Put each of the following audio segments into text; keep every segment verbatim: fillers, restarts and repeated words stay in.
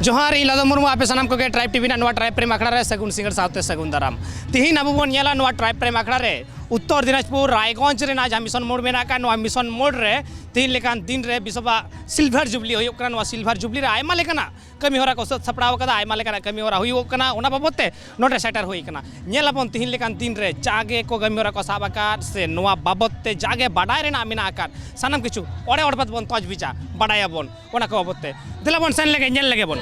ᱡᱚᱦᱟᱨ, ᱤᱧ ᱞᱟᱫᱚ ᱢᱩᱨᱢᱩ, ᱟᱯᱮ ᱥᱟᱱᱟᱢ ᱠᱚᱜᱮ ᱴᱨᱟᱭᱤᱵᱽ ᱴᱤᱵᱷᱤ ᱨᱮᱱᱟᱜ ᱱᱚᱣᱟ ᱴᱨᱟᱭᱤᱵᱽ ᱯᱨᱮᱢ ᱟᱠᱷᱲᱟ ᱨᱮ ᱥᱟᱹᱜᱩᱱ ᱥᱤᱸᱜᱟᱹᱲ ᱥᱟᱶᱛᱮ ᱥᱟᱹᱜᱩᱱ ᱫᱟᱨᱟᱢ᱾ ᱛᱤᱦᱤᱧ ᱟᱵᱚ ᱵᱚᱱ ᱧᱮᱞᱟ ᱱᱚᱣᱟ ᱴᱨᱟᱭᱤᱵᱽ ᱯᱨᱮᱢ ᱟᱠᱷᱲᱟ ᱨᱮ ᱩᱛᱛᱚᱨ ᱫᱤᱱᱟᱡᱽᱯᱩᱨ ᱨᱟᱭᱜᱚᱸᱡᱽ ᱨᱮᱱᱟᱜ ᱡᱟᱦᱟᱸ ᱢᱤᱥᱚᱱ ᱢᱳᱲ ᱢᱮᱱᱟᱜ ᱟᱠᱟᱫ, ᱱᱚᱣᱟ ᱢᱤᱥᱚᱱ ᱢᱳᱲ ᱨᱮ ᱛᱤᱦᱤᱧ ᱞᱮᱠᱟᱱ ᱫᱤᱱ ᱨᱮ ᱵᱤᱥᱚᱵᱟ ᱥᱤᱞᱵᱷᱟᱨ ᱡᱩᱵᱽᱞᱤ ᱦᱩᱭᱩᱜ ᱠᱟᱱᱟ᱾ ᱱᱚᱣᱟ ᱥᱤᱞᱵᱷᱟᱨ ᱡᱩᱵᱽᱞᱤ ᱨᱮ ᱟᱭᱢᱟ ᱞᱮᱠᱟᱱᱟᱜ ᱠᱟᱹᱢᱤ ᱦᱚᱨᱟ ᱠᱚ ᱥᱟᱹᱛ ᱥᱟᱯᱲᱟᱣ ᱟᱠᱟᱫᱟ, ᱟᱭᱢᱟ ᱞᱮᱠᱟᱱᱟᱜ ᱠᱟᱹᱢᱤ ᱦᱚᱨᱟ ᱦᱩᱭᱩᱜᱚᱜ ᱠᱟᱱᱟ, ᱚᱱᱟ ᱵᱟᱵᱚᱫ ᱛᱮ ᱱᱚᱰᱮ ᱥᱮᱴᱮᱨ ᱦᱩᱭ ᱟᱠᱟᱱᱟ᱾ ᱧᱮᱞ ᱟᱵᱚᱱ ᱛᱤᱦᱤᱧ ᱞᱮᱠᱟᱱ ᱫᱤᱱ ᱨᱮ ᱡᱟᱜᱮ ᱠᱚ ᱠᱟᱹᱢᱤ ᱦᱚᱨᱟ ᱠᱚ ᱥᱟᱵ ᱟᱠᱟᱫ ᱥᱮ ᱱᱚᱣᱟ ᱵᱟᱵᱚᱛ ᱛᱮ ᱡᱟᱜᱮ ᱵᱟᱰᱟᱭ ᱨᱮᱱᱟᱜ ᱢᱮᱱᱟᱜ ᱟᱠᱟᱫ ᱥᱟᱱᱟᱢ ᱠᱤᱪᱷᱩ ᱚᱲᱮ ᱚᱲᱯᱟᱛ ᱵᱚᱱ ᱛᱚᱡᱽ ᱵᱤᱪᱟ, ᱵᱟᱰᱟᱭᱟᱵᱚᱱ ᱚᱱᱟ ᱠᱚ ᱵᱟᱵᱚᱛ ᱛᱮ᱾ ᱫᱮᱞᱟ ᱵᱚᱱ ᱥᱮᱱ ᱞᱮᱜᱮ, ᱧᱮᱞ ᱞᱮᱜᱮ ᱵᱚᱱ᱾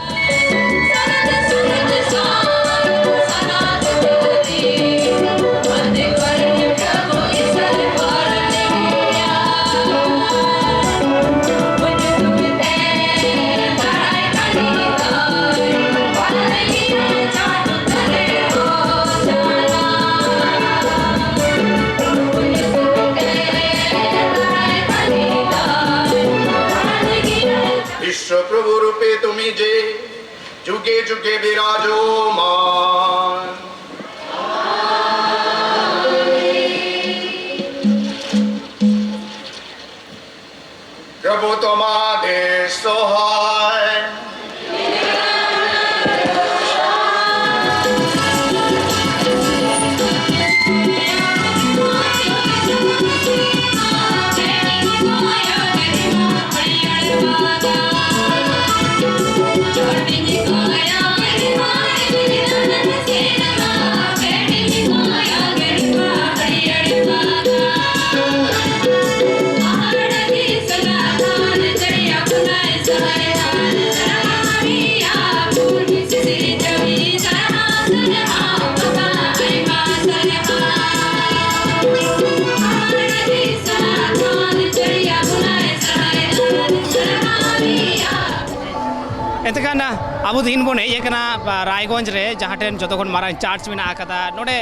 বিশ্বপ্রভু রূপে তুমি যে যুগে যুগে বিরাজমান। প্রভু তোমাদের সহায়। ᱮᱱᱛᱮᱠᱷᱟᱱ ᱟᱵᱚ ᱛᱮᱦᱮᱧ ᱵᱚᱱ ᱦᱮᱡ ᱟᱠᱟᱱᱟ ᱨᱟᱭᱜᱚᱸᱡᱽ ᱨᱮ, ᱡᱟᱦᱟᱸ ᱴᱷᱮᱱ ᱡᱚᱛᱚ ᱠᱷᱚᱱ ᱢᱟᱨᱟᱝ ᱪᱟᱨᱪ ᱢᱮᱱᱟᱜ ᱟᱠᱟᱫᱟ᱾ ᱱᱚᱰᱮ,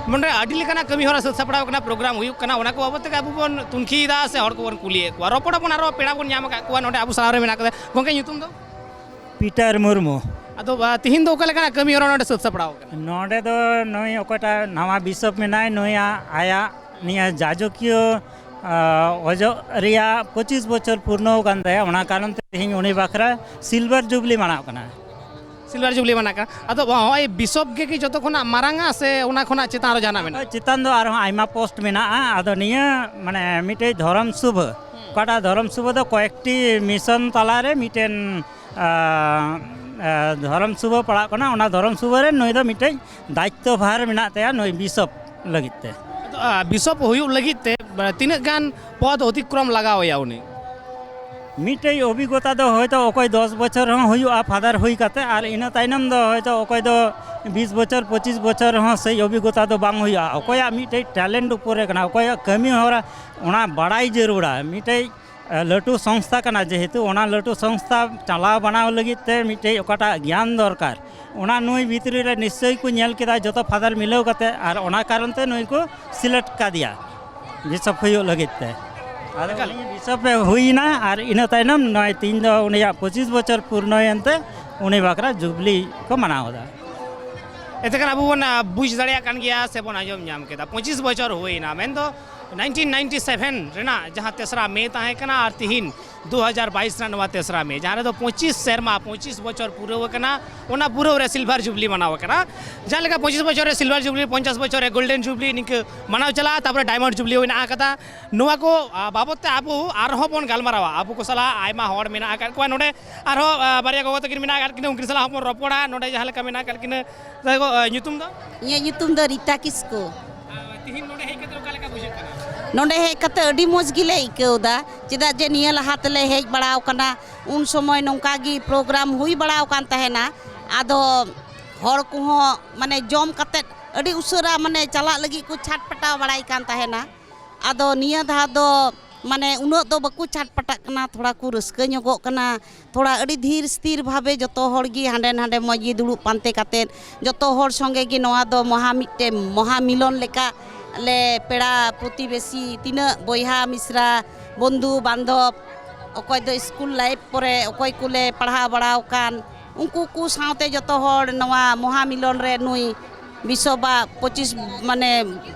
ᱱᱚᱰᱮ ᱟᱹᱰᱤ ᱞᱮᱠᱟᱱᱟᱜ ᱠᱟᱹᱢᱤ ᱦᱚᱨᱟ ᱥᱟᱹᱛ ᱥᱟᱯᱲᱟᱣ ᱠᱟᱱᱟ, ᱯᱨᱳᱜᱨᱟᱢ ᱦᱩᱭᱩᱜ ᱠᱟᱱᱟ, ᱚᱱᱟ ᱠᱚ ᱵᱟᱵᱚᱫ ᱛᱮᱜᱮ ᱟᱵᱚ ᱵᱚᱱ ᱛᱩᱱᱠᱷᱤᱭᱮᱫᱟ ᱥᱮ ᱦᱚᱲ ᱠᱚᱵᱚᱱ ᱠᱩᱞᱤᱭᱮᱫ ᱠᱚᱣᱟ᱾ ᱨᱚᱯᱚᱲ ᱟᱵᱚᱱ, ᱟᱨᱚ ᱯᱮᱲᱟ ᱵᱚᱱ ᱧᱟᱢ ᱟᱠᱟᱫ ᱠᱚᱣᱟ᱾ ᱱᱚᱰᱮ ᱟᱵᱚ ᱥᱟᱞᱟᱜ ᱨᱮ ᱢᱮᱱᱟᱜ ᱟᱠᱟᱫᱟ᱾ ᱜᱚᱢᱠᱮ, ᱧᱩᱛᱩᱢ ᱫᱚ? ᱯᱤᱴᱟᱨ ᱢᱩᱨᱢᱩ᱾ ᱟᱫᱚ, ᱟ, ᱛᱤᱦᱤᱧ ᱫᱚ ᱚᱠᱟ ᱞᱮᱠᱟᱱᱟᱜ ᱠᱟᱹᱢᱤ ᱦᱚᱨᱟ ᱱᱚᱰᱮ ᱥᱟᱹᱛ ᱥᱟᱯᱲᱟᱣ ᱟᱠᱟᱱᱟ? ᱱᱚᱰᱮ ᱫᱚ ᱱᱩᱭ ᱚᱠᱚᱭᱴᱟᱜ ᱱᱟᱣᱟ ᱵᱤᱥᱚᱯ ᱢᱮᱱᱟᱭ, ᱱᱩᱭᱟᱜ, ᱟᱭᱟᱜ ᱱᱤᱭᱟᱹ ᱡᱟᱡᱚᱠᱤᱭᱟᱹ ᱚᱡᱚᱜ ᱨᱮᱭᱟᱜ ᱯᱚᱸᱪᱤᱥ ᱵᱚᱪᱷᱚᱨ ᱯᱩᱨᱱᱚ ᱠᱟᱱ ᱛᱟᱭᱟ, ᱚᱱᱟ ᱠᱟᱨᱚᱱ ᱛᱮ ᱛᱮᱦᱮᱧ ᱩᱱᱤ ᱵᱟᱠᱷᱨᱟ ᱥᱤᱞᱵᱷᱟᱨ ᱡᱩᱵᱽᱞᱤ ᱢᱟᱱᱟᱜ ᱠᱟᱱᱟ᱾ ᱥᱤᱞᱵᱷᱟᱨ ᱡᱩᱵᱽᱞᱤ ᱢᱟᱱᱟᱜ ᱠᱟᱱᱟ᱾ ᱟᱫᱚ ᱦᱚᱸᱜᱼᱚᱭ ᱵᱤᱥᱚᱯ ᱜᱮ ᱠᱤ ᱡᱚᱛᱚ ᱠᱷᱚᱱᱟᱜ ᱢᱟᱨᱟᱝᱟ ᱥᱮ ᱚᱱᱟ ᱠᱷᱚᱱᱟᱜ ᱪᱮᱛᱟᱱ ᱨᱮ ᱡᱟᱦᱟᱱᱟᱜ ᱢᱮᱱᱟᱜᱼᱟ? ᱪᱮᱛᱟᱱ ᱫᱚ ᱟᱨᱦᱚᱸ ᱟᱭᱢᱟ ᱯᱳᱥᱴ ᱢᱮᱱᱟᱜᱼᱟ᱾ ᱟᱫᱚ ᱱᱤᱭᱟᱹ ᱢᱟᱱᱮ ᱢᱤᱫᱴᱮᱡ ᱫᱷᱚᱨᱚᱢ ᱥᱚᱵᱷᱟ, ᱚᱠᱟᱴᱟᱜ ᱫᱷᱚᱨᱚᱢ ᱥᱚᱵᱷᱟ ᱫᱚ ᱠᱚᱭᱮᱠᱴᱤ ᱢᱤᱥᱚᱱ ᱛᱟᱞᱟᱨᱮ ᱢᱤᱫᱴᱮᱱ, ᱟ, ᱟ, ᱫᱷᱚᱨᱚᱢ ᱥᱚᱵᱷᱟ ᱯᱟᱲᱟᱜ ᱠᱟᱱᱟ᱾ ᱚᱱᱟ ᱫᱷᱚᱨᱚᱢ ᱥᱚᱵᱷᱟ ᱨᱮ ᱱᱩᱭ ᱫᱚ ᱢᱤᱫᱴᱮᱡ ᱫᱟᱭᱤᱛᱛᱚ ᱵᱷᱟᱨ ᱢᱮᱱᱟᱜ ᱛᱟᱭᱟ ᱱᱩᱭ ᱵᱤᱥᱚᱯ ᱞᱟᱹᱜᱤᱫ ᱛᱮ᱾ ᱟᱫᱚ, ᱟ, ᱵᱤᱥᱚᱯ ᱦᱩᱭᱩᱜ ᱞᱟᱹᱜᱤᱫ ᱛᱮ, ᱟ, ᱛᱤᱱᱟᱹᱜ ᱜᱟᱱ ᱯᱚᱫ ᱚᱛᱤᱠᱨᱚᱢ ᱞᱟᱜᱟᱣ ᱟᱭᱟ ᱩᱱᱤ? ᱢᱤᱫᱴᱮᱡ ᱚᱵᱷᱤᱜᱽᱜᱚᱛᱟ ᱫᱚ ᱦᱚᱭᱛᱳ ᱚᱠᱚᱭ ᱫᱚᱥ ᱵᱚᱪᱷᱚᱨ ᱦᱚᱸ ᱦᱩᱭᱩᱜᱼᱟ ᱯᱷᱟᱫᱟᱨ ᱦᱩᱭ ᱠᱟᱛᱮ, ᱟᱨ ᱤᱱᱟᱹ ᱛᱟᱭᱱᱚᱢ ᱫᱚ ᱦᱚᱭᱛᱳ ᱚᱠᱚᱭ ᱫᱚ ᱵᱤᱥ ᱵᱚᱪᱷᱚᱨ, ᱯᱚᱸᱪᱤᱥ ᱵᱚᱪᱷᱚᱨ ᱦᱚᱸ ᱥᱮᱭ ᱚᱵᱷᱤᱜᱽᱜᱚᱛᱟ ᱫᱚ ᱵᱟᱝ ᱦᱩᱭᱩᱜᱼᱟ᱾ ᱚᱠᱚᱭᱟᱜ ᱢᱤᱫᱴᱮᱡ ᱴᱮᱞᱮᱱᱴ ᱩᱯᱚᱨ ᱨᱮ ᱠᱟᱱᱟ, ᱚᱠᱚᱭᱟᱜ ᱠᱟᱹᱢᱤ ᱦᱚᱨᱟ, ᱚᱱᱟ ᱵᱟᱲᱟᱭ ᱡᱟᱹᱨᱩᱲᱟ᱾ ᱢᱤᱫᱴᱮᱡ, ᱮ, ᱞᱟᱹᱴᱩ ᱥᱚᱝᱥᱛᱷᱟ ᱠᱟᱱᱟ, ᱡᱮᱦᱮᱛᱩ ᱚᱱᱟ ᱞᱟᱹᱴᱩ ᱥᱚᱝᱥᱛᱷᱟ ᱪᱟᱞᱟᱣ ᱵᱟᱱᱟᱣ ᱞᱟᱹᱜᱤᱫ ᱛᱮ ᱢᱤᱫᱴᱮᱡ ᱚᱠᱟᱴᱟᱜ ᱜᱮᱭᱟᱱ ᱫᱚᱨᱠᱟᱨ, ᱚᱱᱟ ᱱᱩᱭ ᱵᱷᱤᱛᱨᱤ ᱨᱮ ᱱᱤᱥᱪᱚᱭ ᱠᱚ ᱧᱮᱞ ᱠᱮᱫᱟ ᱡᱚᱛᱚ ᱯᱷᱟᱫᱟᱨ ᱢᱤᱞᱟᱹᱣ ᱠᱟᱛᱮ, ᱟᱨ ᱚᱱᱟ ᱠᱟᱨᱚᱱ ᱛᱮ ᱱᱩᱭ ᱠᱚ ᱥᱤᱞᱮᱠᱴ ᱠᱟᱫᱮᱭᱟ ᱵᱤᱥᱚᱯ ᱦᱩᱭᱩᱜ ᱞᱟᱹᱜᱤᱫ ᱛᱮ᱾ ᱟᱫᱚ ᱮᱠᱟᱞ᱾ ᱩᱱᱤ ᱵᱤᱥᱚᱯ ᱮ ᱦᱩᱭᱱᱟ, ᱟᱨ ᱤᱱᱟᱹ ᱛᱟᱭᱱᱚᱢ ᱱᱚᱜᱼᱚᱭ ᱛᱤᱦᱤᱧ ᱫᱚ ᱩᱱᱤᱭᱟᱜ ᱯᱚᱸᱪᱤᱥ ᱵᱚᱪᱷᱚᱨ ᱯᱩᱨᱱᱚᱭᱮᱱ ᱛᱮ ᱩᱱᱤ ᱵᱟᱠᱷᱨᱟ ᱡᱩᱵᱽᱞᱤ ᱠᱚ ᱢᱟᱱᱟᱣ ᱮᱫᱟ᱾ ᱮᱱᱛᱮ ᱠᱷᱟᱱ ᱟᱵᱚ ᱵᱚᱱ, ᱟ, ᱵᱩᱡᱽ ᱫᱟᱲᱮᱭᱟᱜ ᱠᱟᱱ ᱜᱮᱭᱟ ᱥᱮ ᱵᱚᱱ ᱟᱸᱡᱚᱢ ᱧᱟᱢ ᱠᱮᱫᱟ, ᱯᱚᱸᱪᱤᱥ ᱵᱚᱪᱷᱚᱨ ᱦᱩᱭᱱᱟ, ᱢᱮᱱᱫᱚ ᱱᱟᱭᱤᱱᱴᱤᱱ ᱱᱟᱭᱤᱱᱴᱤ ᱥᱮᱵᱷᱮᱱ ᱨᱮᱱᱟᱜ ᱡᱟᱦᱟᱸ ᱛᱮᱥᱨᱟ ᱢᱮ ᱛᱟᱦᱮᱸ ᱠᱟᱱᱟ ᱟᱨ ᱛᱤᱦᱤᱧ ᱫᱩ ᱦᱟᱡᱟᱨ ᱵᱟᱭᱤᱥ ᱨᱮᱱᱟᱜ ᱱᱚᱣᱟ ᱛᱮᱥᱨᱟ ᱢᱮ, ᱡᱟᱦᱟᱸ ᱨᱮᱫᱚ ᱯᱚᱸᱪᱤᱥ ᱥᱮᱨᱢᱟ, ᱯᱚᱸᱪᱤᱥ ᱵᱚᱪᱷᱚᱨ ᱯᱩᱨᱟᱹᱣ ᱟᱠᱟᱱᱟ, ᱚᱱᱟ ᱯᱩᱨᱟᱹᱣ ᱨᱮ ᱥᱤᱞᱵᱷᱟᱨ ᱡᱩᱵᱽᱞᱤ ᱢᱟᱱᱟᱣ ᱟᱠᱟᱱᱟ᱾ ᱡᱟᱦᱟᱸ ᱞᱮᱠᱟ ᱯᱚᱸᱪᱤᱥ ᱵᱚᱪᱷᱚᱨ ᱨᱮ ᱥᱤᱞᱵᱷᱟᱨ ᱡᱩᱵᱽᱞᱤ, ᱯᱚᱧᱪᱟᱥ ᱵᱚᱪᱷᱚᱨ ᱨᱮ ᱜᱳᱞᱰᱮᱱ ᱡᱩᱵᱽᱞᱤ ᱱᱤᱝᱠᱟᱹ ᱢᱟᱱᱟᱣ ᱪᱟᱞᱟᱜᱼᱟ, ᱛᱟᱨᱯᱚᱨᱮ ᱰᱟᱭᱢᱚᱱᱰ ᱡᱩᱵᱽᱞᱤ ᱦᱚᱸ ᱢᱮᱱᱟᱜ ᱟᱠᱟᱫᱟ᱾ ᱱᱚᱣᱟ ᱠᱚ, ᱟ, ᱵᱟᱵᱚᱛ ᱛᱮ ᱟᱵᱚ ᱟᱨᱦᱚᱸ ᱵᱚᱱ ᱜᱟᱞᱢᱟᱨᱟᱣᱟ᱾ ᱟᱵᱚ ᱠᱚ ᱥᱟᱞᱟᱜ ᱟᱭᱢᱟ ᱦᱚᱲ ᱢᱮᱱᱟᱜ ᱟᱠᱟᱫ ᱠᱚᱣᱟ ᱱᱚᱰᱮ, ᱟᱨᱦᱚᱸ, ᱟ, ᱵᱟᱨᱭᱟ ᱜᱚᱜᱚ ᱛᱟᱹᱠᱤᱱ ᱢᱮᱱᱟᱜ ᱟᱠᱟᱫ ᱠᱤᱱᱟ, ᱩᱱᱠᱤᱱ ᱥᱟᱞᱟᱜ ᱦᱚᱸ ᱵᱚᱱ ᱨᱚᱯᱚᱲᱟ᱾ ᱱᱚᱰᱮ ᱡᱟᱦᱟᱸ ᱞᱮᱠᱟ ᱢᱮᱱᱟᱜ ᱟᱠᱟᱫ ᱠᱤᱱᱟ, ᱛᱟᱦᱚᱞᱮ ᱜᱚ-, ᱟ, ᱧᱩᱛᱩᱢ ᱫᱚ? ᱤᱧᱟᱹᱜ ᱧᱩᱛᱩᱢ ᱫᱚ ᱨᱤᱛᱟ ᱠᱤᱥᱠᱩ᱾ ᱟ, ᱛᱤᱦᱤᱧ ᱱᱚᱰᱮ ᱦᱮᱡ ᱠᱟᱛᱮ ᱚᱠᱟ ᱞᱮᱠᱟ ᱵᱩᱡᱷᱟᱹᱜ ᱠᱟᱱᱟ? ᱱᱚᱰᱮ ᱦᱮᱡ ᱠᱟᱛᱮ ᱟᱹᱰᱤ ᱢᱚᱡᱽ ᱜᱮᱞᱮ ᱟᱹᱭᱠᱟᱹᱣ ᱮᱫᱟ, ᱪᱮᱫᱟᱜ ᱡᱮ ᱱᱤᱭᱟᱹ ᱞᱟᱦᱟ ᱛᱮᱞᱮ ᱦᱮᱡ ᱵᱟᱲᱟᱣ ᱠᱟᱱᱟ, ᱩᱱ ᱥᱚᱢᱚᱭ ᱱᱚᱝᱠᱟ ᱜᱮ ᱯᱨᱳᱜᱨᱟᱢ ᱦᱩᱭ ᱵᱟᱲᱟᱣ ᱠᱟᱱ ᱛᱟᱦᱮᱱᱟ᱾ ᱟᱫᱚ ᱦᱚᱲ ᱠᱚᱦᱚᱸ ᱢᱟᱱᱮ ᱡᱚᱢ ᱠᱟᱛᱮ ᱟᱹᱰᱤ ᱩᱥᱟᱹᱨᱟ ᱢᱟᱱᱮ ᱪᱟᱞᱟᱜ ᱞᱟᱹᱜᱤᱫ ᱠᱚ ᱪᱷᱟᱴᱯᱟᱴᱟᱣ ᱵᱟᱲᱟᱭ ᱠᱟᱱ ᱛᱟᱦᱮᱱᱟ᱾ ᱟᱫᱚ ᱱᱤᱭᱟᱹ ᱫᱷᱟᱣ ᱫᱚ ᱢᱟᱱᱮ ᱩᱱᱟᱹᱜ ᱫᱚ ᱵᱟᱠᱚ ᱪᱷᱟᱴᱯᱟᱴᱟᱜ ᱠᱟᱱᱟ, ᱛᱷᱚᱲᱟ ᱠᱚ ᱨᱟᱹᱥᱠᱟᱹ ᱧᱚᱜᱚᱜ ᱠᱟᱱᱟ, ᱛᱷᱚᱲᱟ ᱟᱹᱰᱤ ᱫᱷᱤᱨ ᱥᱛᱷᱤᱨ ᱵᱷᱟᱵᱮ ᱡᱚᱛᱚ ᱦᱚᱲ ᱜᱮ ᱦᱟᱸᱰᱮ ᱱᱟᱸᱰᱮ ᱢᱚᱡᱽ ᱜᱮ ᱫᱩᱲᱩᱵ ᱯᱟᱱᱛᱮ ᱠᱟᱛᱮᱫ ᱡᱚᱛᱚ ᱦᱚᱲ ᱥᱚᱸᱜᱮ ᱜᱮ ᱱᱚᱣᱟ ᱫᱚ ᱢᱚᱦᱟ ᱢᱤᱫᱴᱮᱱ ᱢᱚᱦᱟ ᱢᱤᱞᱚᱱ ᱞᱮᱠᱟ ᱞᱮ ᱯᱮᱲᱟ ᱯᱨᱚᱛᱤᱵᱮᱥᱤ ᱛᱤᱱᱟᱹᱜ ᱵᱚᱭᱦᱟ ᱢᱤᱥᱨᱟ ᱵᱚᱱᱫᱷᱩ ᱵᱟᱱᱫᱷᱚᱵ ᱚᱠᱚᱭ ᱫᱚ ᱥᱠᱩᱞ ᱞᱟᱭᱤᱯᱷ ᱠᱚᱨᱮ ᱚᱠᱚᱭ ᱠᱚᱞᱮ ᱯᱟᱲᱦᱟᱣ ᱵᱟᱲᱟᱣ ᱠᱟᱱ ᱩᱱᱠᱩ ᱠᱚ ᱥᱟᱶᱛᱮ ᱡᱚᱛᱚ ᱦᱚᱲ ᱱᱚᱣᱟ ᱢᱚᱦᱟ ᱢᱤᱞᱚᱱ ᱨᱮ ᱱᱩᱭ ᱵᱤᱥᱚᱵᱟᱜ ᱯᱚᱸᱪᱤᱥ ᱢᱟᱱᱮ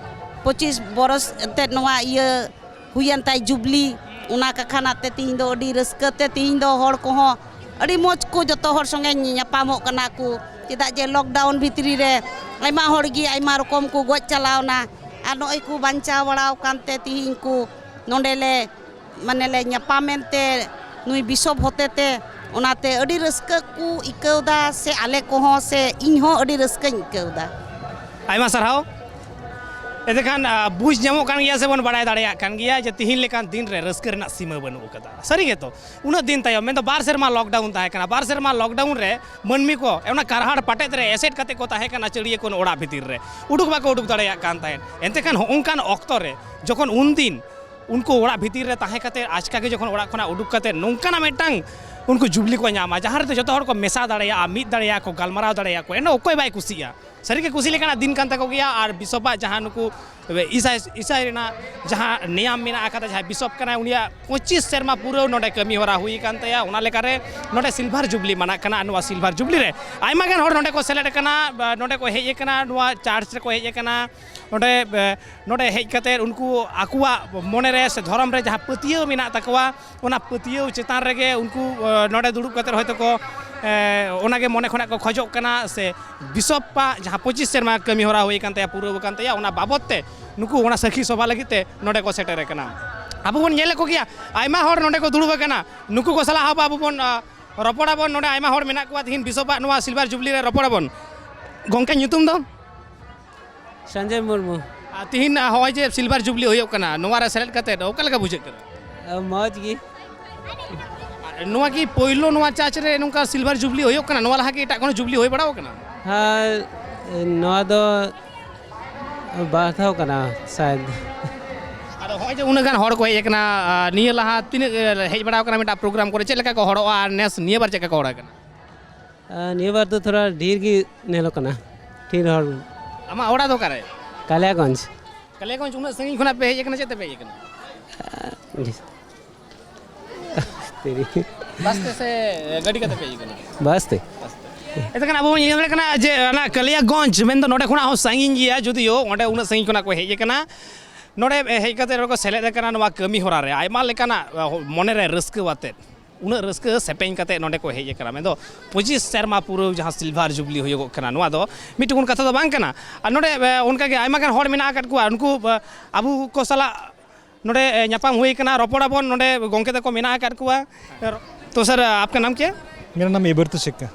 ᱯᱚᱸᱪᱤᱥ ᱵᱚᱨᱚᱥ ᱮᱱᱛᱮᱫ ᱱᱚᱣᱟ ᱤᱭᱟᱹ ᱦᱩᱭᱮᱱ ᱛᱟᱭ ᱡᱩᱵᱽᱞᱤ᱾ ᱚᱱᱟ ᱠᱟᱠᱷᱟᱱᱟᱜ ᱛᱮ ᱛᱤᱦᱤᱧ ᱫᱚ ᱟᱹᱰᱤ ᱨᱟᱹᱥᱠᱟᱹ ᱛᱮ ᱛᱤᱦᱤᱧ ᱫᱚ ᱦᱚᱲ ᱠᱚᱦᱚᱸ ᱟᱹᱰᱤ ᱢᱚᱡᱽ ᱠᱚ ᱡᱚᱛᱚ ᱦᱚᱲ ᱥᱚᱸᱜᱮ ᱧᱟᱯᱟᱢᱚᱜ ᱠᱟᱱᱟ ᱠᱚ᱾ ᱪᱮᱫᱟᱜ ᱡᱮ ᱞᱚᱠᱰᱟᱣᱩᱱ ᱵᱷᱤᱛᱨᱤ ᱨᱮ ᱟᱭᱢᱟ ᱦᱚᱲ ᱜᱮ ᱟᱭᱢᱟ ᱨᱚᱠᱚᱢ ᱠᱚ ᱜᱚᱡ ᱪᱟᱞᱟᱣᱱᱟ, ᱟᱨ ᱱᱚᱜᱼᱚᱭ ᱠᱚ ᱵᱟᱧᱪᱟᱣ ᱵᱟᱲᱟᱣ ᱠᱟᱱᱛᱮ ᱛᱤᱦᱤᱧ ᱠᱚ ᱱᱚᱰᱮ ᱞᱮ ᱢᱟᱱᱮ ᱞᱮ ᱧᱟᱯᱟᱢᱮᱱ ᱛᱮ ᱱᱩᱭ ᱵᱤᱥᱚᱯ ᱦᱚᱛᱮ ᱛᱮ, ᱚᱱᱟᱛᱮ ᱟᱹᱰᱤ ᱨᱟᱹᱥᱠᱟᱹ ᱠᱚ ᱟᱹᱭᱠᱟᱹᱣ ᱫᱟ ᱥᱮ ᱟᱞᱮ ᱠᱚᱦᱚᱸ ᱥᱮ ᱤᱧ ᱦᱚᱸ ᱟᱹᱰᱤ ᱨᱟᱹᱥᱠᱟᱹᱧ ᱟᱹᱭᱠᱟᱹᱣ ᱫᱟ᱾ ᱟᱭᱢᱟ ᱥᱟᱨᱦᱟᱣ᱾ ᱮᱱᱛᱮᱠᱷᱟᱱ, ᱟ, ᱵᱩᱡᱽ ᱧᱟᱢᱚᱜ ᱠᱟᱱ ᱜᱮᱭᱟ ᱥᱮ ᱵᱚᱱ ᱵᱟᱲᱟᱭ ᱫᱟᱲᱮᱭᱟᱜ ᱠᱟᱱ ᱜᱮᱭᱟ ᱡᱮ ᱛᱤᱦᱤᱧ ᱞᱮᱠᱟᱱ ᱫᱤᱱ ᱨᱮ ᱨᱟᱹᱥᱠᱟᱹ ᱨᱮᱱᱟᱜ ᱥᱤᱢᱟᱹ ᱵᱟᱹᱱᱩᱜ ᱟᱠᱟᱫᱟ᱾ ᱥᱟᱹᱨᱤ ᱜᱮᱛᱚ, ᱩᱱᱟᱹᱜ ᱫᱤᱱ ᱛᱟᱭᱚᱢ, ᱢᱮᱱᱫᱚ ᱵᱟᱨ ᱥᱮᱨᱢᱟ ᱞᱚᱠᱰᱟᱣᱩᱱ ᱛᱟᱦᱮᱸ ᱠᱟᱱᱟ, ᱵᱟᱨ ᱥᱮᱨᱢᱟ ᱞᱚᱠᱰᱟᱣᱩᱱ ᱨᱮ ᱢᱟᱹᱱᱢᱤ ᱠᱚ ᱚᱱᱟ ᱠᱟᱨᱦᱟᱲ ᱯᱟᱴᱮᱫ ᱨᱮ ᱮᱥᱮᱫ ᱠᱟᱛᱮ ᱠᱚ ᱛᱟᱦᱮᱸ ᱠᱟᱱᱟ ᱪᱟᱹᱲᱭᱟᱹ ᱠᱚ ᱚᱲᱟᱜ ᱵᱷᱤᱛᱤᱨ ᱨᱮ, ᱩᱰᱩᱠ ᱵᱟᱠᱚ ᱩᱰᱩᱠ ᱫᱟᱲᱮᱭᱟᱜ ᱠᱟᱱ ᱛᱟᱦᱮᱸᱫ᱾ ᱮᱱᱛᱮᱠᱷᱟᱱ ᱦᱚᱸᱜᱼᱚᱝᱠᱟᱱ ᱚᱠᱛᱚ ᱨᱮ ᱡᱚᱠᱷᱚᱱ ᱩᱱᱫᱤᱱ ᱩᱱᱠᱩ ᱚᱲᱟᱜ ᱵᱷᱤᱛᱤᱨ ᱨᱮ ᱛᱟᱦᱮᱸ ᱠᱟᱛᱮ ᱟᱪᱠᱟ ᱜᱮ ᱡᱚᱠᱷᱚᱱ ᱚᱲᱟᱜ ᱠᱷᱚᱱᱟᱜ ᱩᱰᱩᱠ ᱠᱟᱛᱮ ᱱᱚᱝᱠᱟᱱᱟᱜ ᱢᱤᱫᱴᱟᱝ ᱩᱱᱠᱩ ᱡᱩᱵᱽᱞᱤ ᱠᱚ ᱧᱟᱢᱟ, ᱡᱟᱦᱟᱸ ᱨᱮᱫᱚ ᱡᱚᱛᱚ ᱦᱚᱲ ᱠᱚ ᱢᱮᱥᱟ ᱫᱟᱲᱮᱭᱟᱜᱼᱟ, ᱢᱤᱫ ᱫᱟᱲᱮᱭᱟᱜᱼᱟ ᱠᱚ, ᱜᱟᱞᱢᱟᱨᱟᱣ ᱫᱟᱲᱮᱭᱟᱜᱼᱟ ᱠᱚ, ᱮᱱᱦᱚᱸ ᱚᱠᱚᱭ ᱵᱟᱭ ᱠᱩᱥᱤᱜᱼᱟ? ᱥᱟᱹᱨᱤᱜᱮ ᱠᱩᱥᱤ ᱞᱮᱠᱟᱱᱟᱜ ᱫᱤᱱ ᱠᱟᱱ ᱛᱟᱠᱚ ᱜᱮᱭᱟ᱾ ᱟᱨ ᱵᱤᱥᱚᱯᱟᱜ ᱡᱟᱦᱟᱸ ᱱᱩᱠᱩ ᱤᱥᱟᱭ, ᱤᱥᱟᱭ ᱨᱮᱱᱟᱜ ᱡᱟᱦᱟᱸ ᱱᱮᱭᱟᱢ ᱢᱮᱱᱟᱜ ᱟᱠᱟᱫᱟ, ᱡᱟᱦᱟᱸᱭ ᱵᱤᱥᱚᱯ ᱠᱟᱱᱟᱭ, ᱩᱱᱤᱭᱟᱜ ᱯᱚᱸᱪᱤᱥ ᱥᱮᱨᱢᱟ ᱯᱩᱨᱟᱹᱣ ᱱᱚᱰᱮ ᱠᱟᱹᱢᱤ ᱦᱚᱨᱟ ᱦᱩᱭ ᱟᱠᱟᱱ ᱛᱟᱭᱟ᱾ ᱚᱱᱟ ᱞᱮᱠᱟᱨᱮ ᱱᱚᱰᱮ ᱥᱤᱞᱵᱷᱟᱨ ᱡᱩᱵᱽᱞᱤ ᱢᱟᱱᱟᱜ ᱠᱟᱱᱟ᱾ ᱟᱨ ᱱᱚᱣᱟ ᱥᱤᱞᱵᱷᱟᱨ ᱡᱩᱵᱽᱞᱤ ᱨᱮ ᱟᱭᱢᱟ ᱜᱟᱱ ᱦᱚᱲ ᱱᱚᱰᱮ ᱠᱚ ᱥᱮᱞᱮᱫ ᱟᱠᱟᱱᱟ, ᱵᱟ, ᱱᱚᱰᱮ ᱠᱚ ᱦᱮᱡ ᱟᱠᱟᱱᱟ, ᱱᱚᱣᱟ ᱪᱟᱨᱪ ᱨᱮᱠᱚ ᱦᱮᱡ ᱟᱠᱟᱱᱟ᱾ ᱱᱚᱰᱮ, ᱮ, ᱱᱚᱰᱮ ᱦᱮᱡ ᱠᱟᱛᱮ ᱩᱱᱠᱩ ᱟᱠᱚᱣᱟᱜ ᱢᱚᱱᱮ ᱨᱮ ᱥᱮ ᱫᱷᱚᱨᱚᱢ ᱨᱮ ᱡᱟᱦᱟᱸ ᱯᱟᱹᱛᱭᱟᱹᱣ ᱢᱮᱱᱟᱜ ᱛᱟᱠᱚᱣᱟ, ᱚᱱᱟ ᱯᱟᱹᱛᱭᱟᱹᱣ ᱪᱮᱛᱟᱱ ᱨᱮᱜᱮ ᱩᱱᱠᱩ, ᱮ, ᱱᱚᱰᱮ ᱫᱩᱲᱩᱵ ᱠᱟᱛᱮ ᱦᱚᱭᱛᱳ ᱠᱚ, ᱮ, ᱚᱱᱟᱜᱮ ᱢᱚᱱᱮ ᱠᱷᱚᱱᱟᱜ ᱠᱚ ᱠᱷᱚᱡᱚᱜ ᱠᱟᱱᱟ, ᱥᱮ ᱵᱤᱥᱚᱯᱟᱜ ᱡᱟᱦᱟᱸ ᱯᱚᱸᱪᱤᱥ ᱥᱮᱨᱢᱟ ᱠᱟᱹᱢᱤ ᱦᱚᱨᱟ ᱦᱩᱭ ᱟᱠᱟᱱ ᱛᱟᱭᱟ, ᱯᱩᱨᱟᱹᱣ ᱟᱠᱟᱱ ᱛᱟᱭᱟ, ᱚᱱᱟ ᱵᱟᱵᱚᱛ ᱛᱮ ᱱᱩᱠᱩ ᱚᱱᱟ ᱥᱟᱹᱠᱷᱤ ᱥᱚᱵᱷᱟ ᱞᱟᱹᱜᱤᱫ ᱛᱮ ᱱᱚᱰᱮ ᱠᱚ ᱥᱮᱴᱮᱨ ᱟᱠᱟᱱᱟ᱾ ᱟᱵᱚ ᱵᱚᱱ ᱧᱮᱞᱮᱫ ᱠᱚᱜᱮᱭᱟ, ᱟᱭᱢᱟ ᱦᱚᱲ ᱱᱚᱰᱮ ᱠᱚ ᱫᱩᱲᱩᱵ ᱟᱠᱟᱱᱟ᱾ ᱱᱩᱠᱩ ᱠᱚ ᱥᱟᱞᱟᱜ ᱦᱚᱸ ᱟᱵᱚ ᱵᱚᱱ, ᱟ, ᱨᱚᱯᱚᱲᱟᱵᱚᱱ᱾ ᱱᱚᱰᱮ ᱟᱭᱢᱟ ᱦᱚᱲ ᱢᱮᱱᱟᱜ ᱠᱚᱣᱟ, ᱛᱤᱦᱤᱧ ᱵᱤᱥᱚᱯᱟᱜ ᱱᱚᱣᱟ ᱥᱤᱞᱵᱷᱟᱨ ᱡᱩᱵᱽᱞᱤ ᱨᱮ ᱨᱚᱯᱚᱲᱟᱵᱚᱱ᱾ ᱜᱚᱢᱠᱮ, ᱧᱩᱛᱩᱢ ᱫᱚ? ᱥᱚᱧᱡᱚᱭ ᱢᱩᱨᱢᱩ᱾ ᱟᱨ ᱛᱤᱦᱤᱧ ᱦᱚᱸᱜᱼᱚᱭ ᱡᱮ ᱥᱤᱞᱵᱷᱟᱨ ᱡᱩᱵᱽᱞᱤ ᱦᱩᱭᱩᱜ ᱠᱟᱱᱟ, ᱱᱚᱣᱟ ᱨᱮ ᱥᱮᱞᱮᱫ ᱠᱟᱛᱮ ᱚᱠᱟ ᱞᱮᱠᱟ ᱵᱩᱡᱷᱟᱹᱜ ᱠᱟᱱᱟ? ᱟ, ᱢᱚᱡᱽ ᱜᱮ᱾ ᱟᱨ ᱱᱚᱣᱟ ᱠᱤ ᱯᱳᱭᱞᱳ ᱱᱚᱣᱟ ᱪᱟᱨᱪ ᱨᱮ ᱱᱚᱝᱠᱟ ᱥᱤᱞᱵᱷᱟᱨ ᱡᱩᱵᱽᱞᱤ ᱦᱩᱭᱩᱜ ᱠᱟᱱᱟ? ᱱᱚᱣᱟ ᱞᱟᱦᱟ ᱠᱤ ᱮᱴᱟᱜ ᱠᱳᱱᱳ ᱡᱩᱵᱽᱞᱤ ᱦᱩᱭ ᱵᱟᱲᱟᱣ ᱠᱟᱱᱟ? ᱦᱮᱸ, ᱱᱚᱣᱟ ᱫᱚ ᱵᱟᱨ ᱫᱷᱟᱣ ᱠᱟᱱᱟ ᱥᱟᱭᱮᱫ᱾ ᱟᱫᱚ ᱦᱚᱸᱜᱼᱚᱭ ᱡᱮ ᱩᱱᱟᱹᱜ ᱜᱟᱱ ᱦᱚᱲ ᱠᱚ ᱦᱮᱡ ᱟᱠᱟᱱᱟ, ᱟᱨ ᱱᱤᱭᱟᱹ ᱞᱟᱦᱟ ᱛᱤᱱᱟᱹᱜ, ᱮ, ᱦᱮᱡ ᱵᱟᱲᱟᱣ ᱠᱟᱱᱟ ᱢᱤᱫᱴᱟᱝ ᱯᱨᱳᱜᱨᱟᱢ ᱠᱚᱨᱮ, ᱪᱮᱫ ᱞᱮᱠᱟ ᱠᱚ ᱦᱚᱲᱚᱜᱼᱟ ᱟᱨ ᱱᱮᱥ ᱱᱤᱭᱟᱹ ᱵᱟᱨ ᱪᱮᱫ ᱞᱮᱠᱟ ᱠᱚ ᱦᱚᱲ ᱟᱠᱟᱱᱟ? ᱟᱨ ᱱᱤᱭᱟᱹ ᱵᱟᱨ ᱫᱚ ᱛᱷᱚᱲᱟ ᱰᱷᱮᱨ ᱜᱮ ᱧᱮᱞᱚᱜ ᱠᱟᱱᱟ, ᱰᱷᱮᱨ ᱦᱚᱲ᱾ ᱟᱢᱟᱜ ᱚᱲᱟᱜ ᱫᱚ ᱚᱠᱟᱨᱮ? ᱠᱟᱞᱤᱭᱟᱜᱚᱸᱡᱽ᱾ ᱠᱟᱞᱤᱭᱟᱜᱚᱸᱡᱽ, ᱩᱱᱟᱹᱜ ᱥᱟᱺᱜᱤᱧ ᱠᱷᱚᱱᱟᱜ ᱯᱮ ᱦᱮᱡ ᱟᱠᱟᱱᱟ, ᱪᱮᱫ ᱛᱮᱯᱮ ᱦᱮᱡ ᱟᱠᱟᱱᱟ? ᱟᱨ ᱵᱟᱥ ᱛᱮ ᱥᱮ ᱜᱟᱹᱰᱤ ᱠᱟᱛᱮ ᱯᱮ ᱦᱮᱡ ᱟᱠᱟᱱᱟ? ᱵᱟᱥ ᱛᱮ᱾ ᱵᱟᱥ ᱛᱮ᱾ ᱮᱱᱠᱷᱟᱱ ᱟᱵᱚ ᱵᱚᱱ ᱧᱮᱞ ᱫᱟᱲᱮᱭᱟᱜ ᱠᱟᱱᱟ ᱡᱮ ᱚᱱᱟ ᱠᱟᱞᱤᱭᱟᱜᱚᱸᱡᱽ ᱢᱮᱱᱫᱚ ᱱᱚᱰᱮ ᱠᱷᱚᱱᱟᱜ ᱦᱚᱸ ᱥᱟᱺᱜᱤᱧ ᱜᱮᱭᱟ, ᱡᱩᱫᱤᱭᱳ ᱚᱸᱰᱮ ᱩᱱᱟᱹᱜ ᱥᱟᱺᱜᱤᱧ ᱠᱷᱚᱱᱟᱜ ᱠᱚ ᱦᱮᱡ ᱟᱠᱟᱱᱟ᱾ ᱱᱚᱰᱮ ᱦᱮᱡ ᱠᱟᱛᱮ ᱱᱚᱰᱮ ᱠᱚ ᱥᱮᱞᱮᱫ ᱟᱠᱟᱱᱟ ᱱᱚᱣᱟ ᱠᱟᱹᱢᱤ ᱦᱚᱨᱟ ᱨᱮ, ᱟᱭᱢᱟ ᱞᱮᱠᱟᱱᱟᱜ ᱢᱚᱱᱮ ᱨᱮ ᱨᱟᱹᱥᱠᱟᱹ ᱟᱛᱮᱫ, ᱩᱱᱟᱹᱜ ᱨᱟᱹᱥᱠᱟᱹ ᱥᱮᱯᱮᱧ ᱠᱟᱛᱮ ᱱᱚᱰᱮ ᱠᱚ ᱦᱮᱡ ᱟᱠᱟᱱᱟ᱾ ᱢᱮᱱᱫᱚ ᱯᱚᱸᱪᱤᱥ ᱥᱮᱨᱢᱟ ᱯᱩᱨᱟᱹᱣ ᱡᱟᱦᱟᱸ ᱥᱤᱞᱵᱷᱟᱨ ᱡᱩᱵᱽᱞᱤ ᱦᱩᱭᱩᱜᱚᱜ ᱠᱟᱱᱟ, ᱱᱚᱣᱟ ᱫᱚ ᱢᱤᱫ ᱴᱩᱠᱩᱱ ᱠᱟᱛᱷᱟ ᱫᱚ ᱵᱟᱝ ᱠᱟᱱᱟ᱾ ᱟᱨ ᱱᱚᱰᱮ ᱚᱱᱠᱟᱜᱮ ᱟᱭᱢᱟ ᱜᱟᱱ ᱦᱚᱲ ᱢᱮᱱᱟᱜ ᱟᱠᱟᱫ ᱠᱚᱣᱟ, ᱩᱱᱠᱩ ᱟᱵᱚ ᱠᱚ ᱥᱟᱞᱟᱜ ᱱᱚᱰᱮ ᱧᱟᱯᱟᱢ ᱦᱩᱭ ᱟᱠᱟᱱᱟ, ᱨᱚᱯᱚᱲ ᱟᱵᱚᱱ᱾ ᱱᱚᱰᱮ ᱜᱚᱢᱠᱮ ᱛᱟᱠᱚ ᱢᱮᱱᱟᱜ ᱟᱠᱟᱫ ᱠᱚᱣᱟ᱾ तो सर, आपका नाम क्या है? मेरा नाम एबर्तो सेक्का।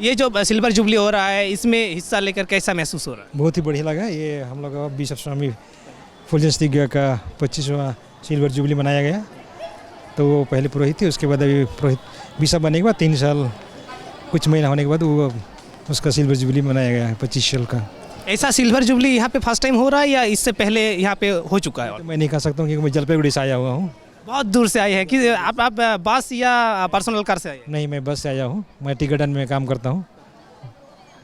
ये जो सिल्वर जुबली हो रहा है, इसमें हिस्सा लेकर कैसा महसूस हो रहा है? बहुत ही बढ़िया लगा। ये हम लोग का बिशप स्वामी फुलजेंस दिग्गा का पच्चीसवाँ सिल्वर जुबली मनाया गया। तो वो पहले पुरोहित थे, उसके बाद अभी पुरोहित बिशप बनने के बाद तीन साल कुछ महीना होने के बाद वो उसका सिल्वर जुबली मनाया गया है, पच्चीस साल का। ऐसा सिल्वर जुबली यहाँ पे फर्स्ट टाइम हो रहा है या इससे पहले यहाँ पे हो चुका है? तो मैं नहीं कह सकता हूँ, क्योंकि मैं जलपाईगुड़ी से आया हुआ हूँ। बहुत दूर से आए हैं कि आप, आप बस या पर्सनल कार से आए हैं? नहीं, मैं बस से आया हूँ। मैं टी गार्डन में काम करता हूँ।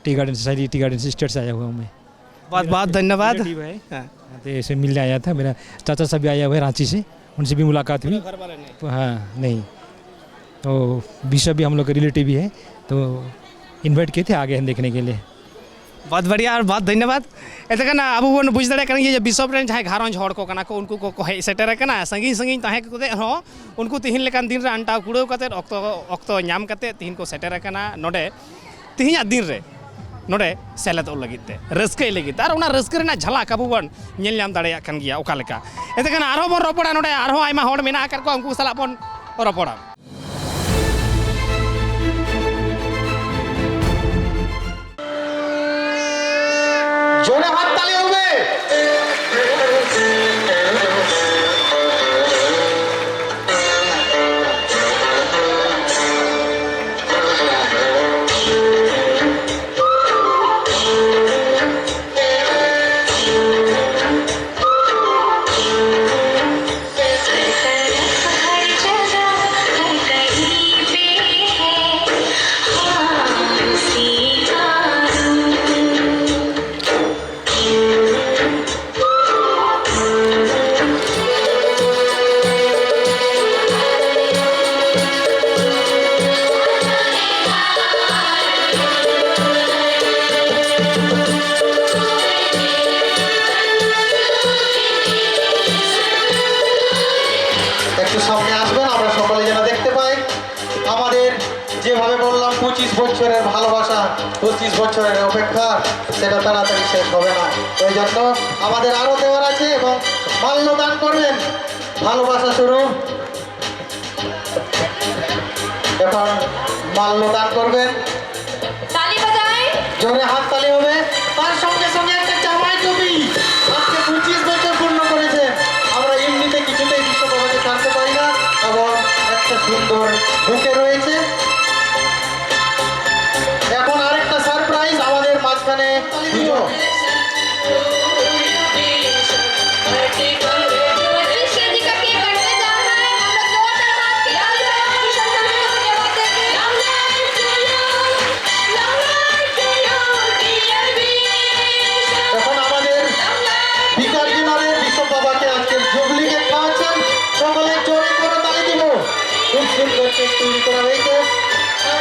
Tea garden society, tea garden sister से आया हुआ हूँ मैं। बहुत बहुत धन्यवाद। रिलेटिव है। हाँ। तो ऐसे मिलने आया था। मेरा चाचा साहब भी आया हुआ है रांची से, उनसे भी मुलाकात हुई। घर वाले नहीं? हाँ, नहीं। तो बिशप भी हम लोग के रिलेटिव ही है, तो इनवाइट किए थे, आ गए हैं देखने के लिए। बहुत बढ़िया और बहुत धन्यवाद। ᱮᱱᱛᱮᱠᱷᱟᱱ ᱟᱵᱚ ᱵᱚᱱ ᱵᱩᱡᱽ ᱫᱟᱲᱮᱭᱟᱜ ᱠᱟᱱ ᱜᱮᱭᱟ ᱡᱮ ᱵᱤᱥᱚᱯ ᱨᱮᱱ ᱡᱟᱦᱟᱸᱭ ᱜᱷᱟᱨᱚᱸᱡᱽ ᱦᱚᱲ ᱠᱚ ᱠᱟᱱᱟ ᱠᱚ, ᱩᱱᱠᱩ ᱠᱚᱠᱚ ᱦᱮᱡ ᱥᱮᱴᱮᱨ ᱟᱠᱟᱱᱟ᱾ ᱥᱟᱺᱜᱤᱧ ᱥᱟᱺᱜᱤᱧ ᱛᱟᱦᱮᱸ ᱠᱟᱛᱮ ᱦᱚᱸ ᱩᱱᱠᱩ ᱛᱤᱦᱤᱧ ᱞᱮᱠᱟᱱ ᱫᱤᱱ ᱨᱮ ᱟᱱᱴᱟᱣ ᱠᱩᱲᱟᱹᱣ ᱠᱟᱛᱮ, ᱚᱠᱛᱚ, ᱚᱠᱛᱚ ᱧᱟᱢ ᱠᱟᱛᱮ ᱛᱤᱦᱤᱧ ᱠᱚ ᱥᱮᱴᱮᱨ ᱟᱠᱟᱱᱟ ᱱᱚᱰᱮ, ᱛᱤᱦᱤᱧᱟᱜ ᱫᱤᱱ ᱨᱮ ᱱᱚᱰᱮ ᱥᱮᱞᱮᱫᱚᱜ ᱞᱟᱹᱜᱤᱫ ᱛᱮ, ᱨᱟᱹᱥᱠᱟᱹᱭ ᱞᱟᱹᱜᱤᱫ ᱛᱮ᱾ ᱟᱨ ᱚᱱᱟ ᱨᱟᱹᱥᱠᱟᱹ ᱨᱮᱱᱟᱜ ᱡᱷᱟᱞᱟᱠ ᱟᱵᱚ ᱵᱚᱱ ᱧᱮᱞ ᱧᱟᱢ ᱫᱟᱲᱮᱭᱟᱜ ᱠᱟᱱ ᱜᱮᱭᱟ ᱚᱠᱟ ᱞᱮᱠᱟ᱾ ᱮᱱᱛᱮᱠᱷᱟᱱ ᱟᱨᱦᱚᱸ ᱵᱚᱱ ᱨᱚᱯᱚᱲᱟ, ᱱᱚᱰᱮ ᱟᱨᱦᱚᱸ ᱟᱭᱢᱟ ᱦᱚᱲ ᱢᱮᱱᱟᱜ ᱟᱠᱟᱫ ᱠᱚᱣᱟ, ᱩᱱᱠᱩ ᱥᱟᱞᱟᱜ ᱵᱚᱱ ᱨᱚᱯᱚᱲᱟ᱾ জোরে হাততালি হবে। বছরের ভালোবাসা, পঁচিশ বছরের অপেক্ষা, সেটা তাড়াতাড়ি শেষ হবে না। ওই জন্য আমাদের আরো দেওয়ার আছে এবং মাল্য দান করবেন ভালোবাসা স্বরূপ। এখন মাল্য দান করবেন। তালি বাজায়। জোরে হাততালি হবে। তার সঙ্গে সঙ্গে একটা জামাই টুপি। আজকে পঁচিশ বছর পূর্ণ করেছে। আমরা এমনিতে কিছুতেই বিশ্বকর্মাকে ছাড়তে পারি না এবং একটা সুন্দর বুকে রয়েছে। এখন আরেকটা সারপ্রাইজ আমাদের মাঝখানে পুজো। এখন আমাদের বিকাশ দিনারে বিশ্বকর্মাকে আজকে জুবলি কেক খাওয়াচ্ছেন। সকলে জোরে করে তালি দিব। খুব সুন্দর কেক তৈরি করা হয়েছে।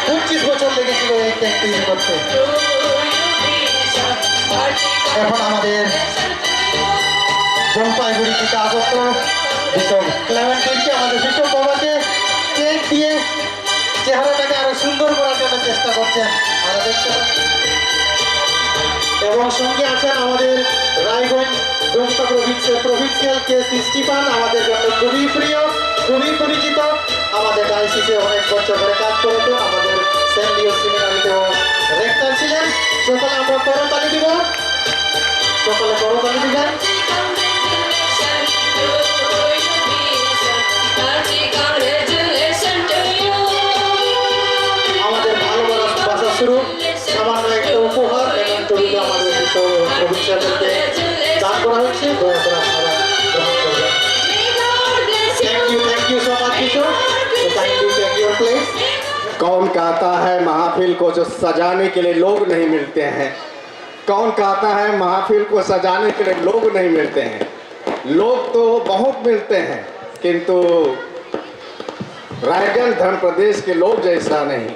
পঁচিশ বছর লেগেছিল এই কেক তৈরি করতে। এখন আমাদের জলপাইগুড়ি থেকে আগত বিশ্বকর্মা ক্লেমেন্ট আমাদের বিশ্বকর্মাকে কেক দিয়ে চেহারাটাকে আরো সুন্দর করার জন্য চেষ্টা করছেন। আমরা দেখতে পাচ্ছি। এবং সঙ্গে আছেন আমাদের Raiganj ডোমকা provincial, provincial K C Stefan, আমাদের জন্য খুবই প্রিয়, খুবই পরিচিত। আমাদের ডায়াসিসে অনেক বছর ধরে কাজ করেছেন, আমাদের সেন্ট লিও সেমিনারিতেও রেক্টর ছিলেন। সকলে আমরা করতালি দিব, সকলে করতালি দিবেন। আমাদের ভালোবাসা শুরু, সামান্য একটা উপহার এবং তৈরি আমাদের ভবিষ্যতে দান করা হচ্ছে, দয়া করে আপনারা গ্রহণ করবেন। Thank you, thank you so much, Kishore. So kindly take your place. कौन कहता है महफिल को जो सजाने के लिए लोग नहीं मिलते हैं? कौन कहता है महफिल को सजाने के लिए लोग नहीं मिलते हैं? लोग तो बहुत मिलते हैं, किंतु रायगंज धर्म प्रदेश के लोग जैसा नहीं।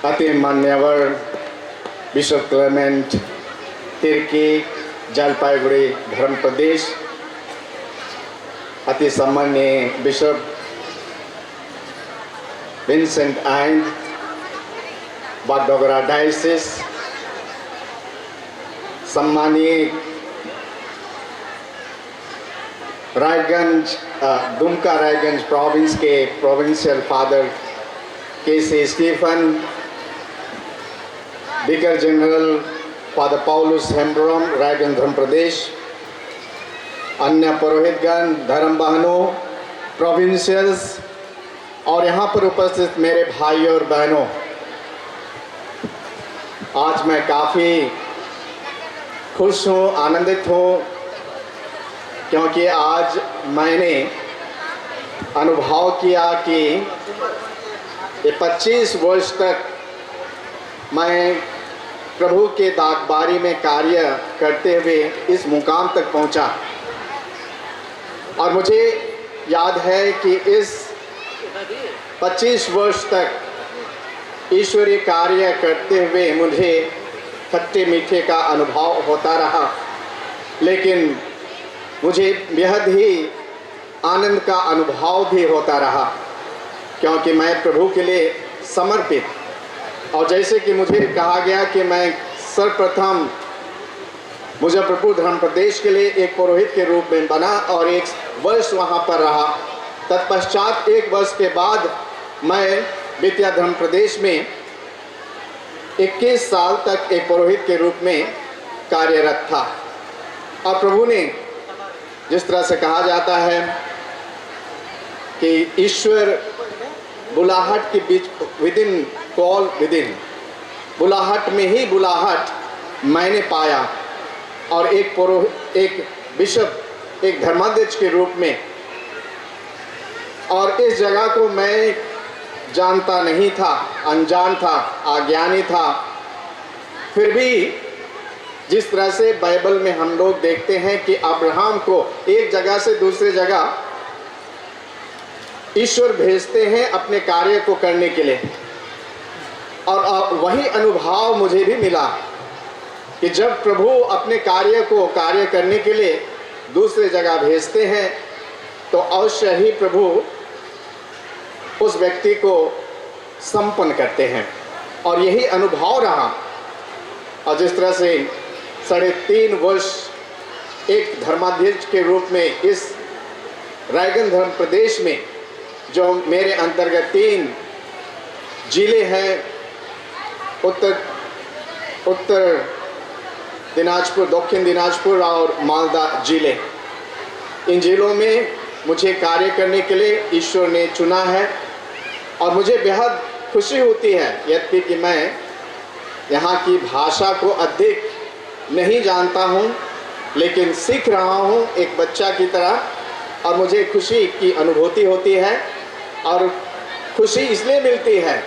अति मान्यवर बिशप क्लेमेंट तिर्की, जलपाईगुड़ी, धर्म प्रदेश, अति सम्माननीय bishop Vincent Aind, Bagdogra diocese, सम्माननीय रायगंज, अ, दुमका रायगंज प्रोविंस के provincial father K C Stephen, vicar general father Paulus Hembrom, Raiganj धर्म प्रदेश, अन्य पुरोहितगण, धर्म बहनों, प्रोविंशियल्स और यहाँ पर उपस्थित मेरे भाइयों और बहनों, आज मैं काफ़ी खुश हूँ, आनंदित हूँ, क्योंकि आज मैंने अनुभव किया कि ये पच्चीस वर्ष तक मैं प्रभु के दागबारी में कार्य करते हुए इस मुकाम तक पहुंचा। और मुझे याद है कि इस पच्चीस वर्ष तक ईश्वरीय कार्य करते हुए मुझे खट्टे मीठे का अनुभव होता रहा, लेकिन मुझे बेहद ही आनंद का अनुभव भी होता रहा, क्योंकि मैं प्रभु के लिए समर्पित, और जैसे कि मुझे कहा गया कि मैं सर्वप्रथम मुजफ्फरपुर धर्म प्रदेश के लिए एक पुरोहित के रूप में बना और एक वर्ष वहाँ पर रहा। तत्पश्चात एक वर्ष के बाद मैं बेतिया धर्म प्रदेश में इक्कीस साल तक एक पुरोहित के रूप में कार्यरत था। और प्रभु ने, जिस तरह से कहा जाता है कि ईश्वर बुलाहट के बीच, विदिन, कॉल विदिन, बुलाहट में ही बुलाहट मैंने पाया। और एक पुरोहित, एक बिशप, एक धर्माध्यक्ष के रूप में, और इस जगह को मैं जानता नहीं था, अनजान था, अज्ञानी था, फिर भी जिस तरह से बाइबल में हम लोग देखते हैं कि अब्राहम को एक जगह से दूसरे जगह ईश्वर भेजते हैं अपने कार्य को करने के लिए, और, और वही अनुभव मुझे भी मिला कि जब प्रभु अपने कार्य को, कार्य करने के लिए दूसरे जगह भेजते हैं, तो अवश्य ही प्रभु उस व्यक्ति को संपन्न करते हैं। और यही अनुभव रहा। और जिस तरह से साढ़े तीन वर्ष एक धर्माध्यक्ष के रूप में इस रायगंज धर्म प्रदेश में, जो मेरे अंतर्गत तीन जिले हैं, उत्तर उत्तर दिनाजपुर, दक्षिण दिनाजपुर और मालदा जिले, इन जिलों में मुझे कार्य करने के लिए ईश्वर ने चुना है। और मुझे बेहद खुशी होती है, यद्यपि कि मैं यहाँ की भाषा को अधिक नहीं जानता हूँ, लेकिन सीख रहा हूँ एक बच्चा की तरह। और मुझे खुशी की अनुभूति होती है और खुशी इसलिए मिलती है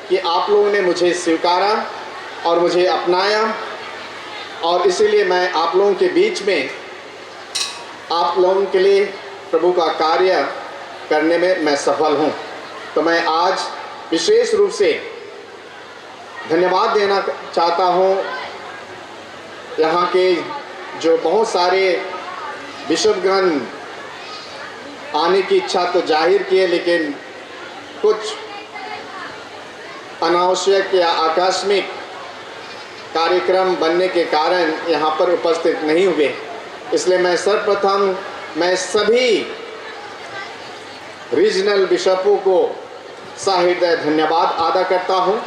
कि आप लोगों ने मुझे स्वीकारा और मुझे अपनाया, और इसीलिए मैं आप लोगों के बीच में आप लोगों के लिए प्रभु का कार्य करने में मैं सफल हूँ। तो मैं आज विशेष रूप से धन्यवाद देना चाहता हूँ यहाँ के जो बहुत सारे बिशपगण आने की इच्छा तो जाहिर किए, लेकिन कुछ अनावश्यक या आकस्मिक कार्यक्रम बनने के कारण यहाँ पर उपस्थित नहीं हुए। इसलिए मैं सर्वप्रथम मैं सभी रीजनल बिशपों को सहृदय धन्यवाद अदा करता हूँ।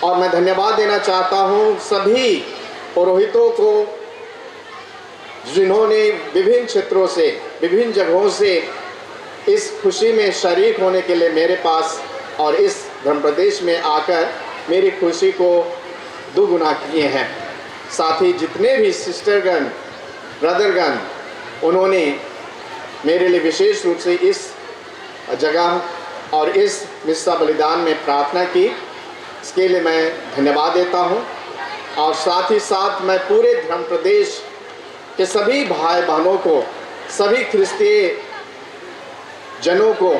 और मैं धन्यवाद देना चाहता हूँ सभी पुरोहितों को, जिन्होंने विभिन्न क्षेत्रों से, विभिन्न जगहों से इस खुशी में शरीक होने के लिए मेरे पास और इस धर्म प्रदेश में आकर मेरी खुशी को दोगुना किए हैं। साथ ही जितने भी सिस्टरगण, ब्रदरगण, उन्होंने मेरे लिए विशेष रूप से इस जगह और इस मिस्सा बलिदान में प्रार्थना की, इसके लिए मैं धन्यवाद देता हूँ। और साथ ही साथ मैं पूरे धर्म प्रदेश के सभी भाई बहनों को, सभी ख्रिस्तीय जनों को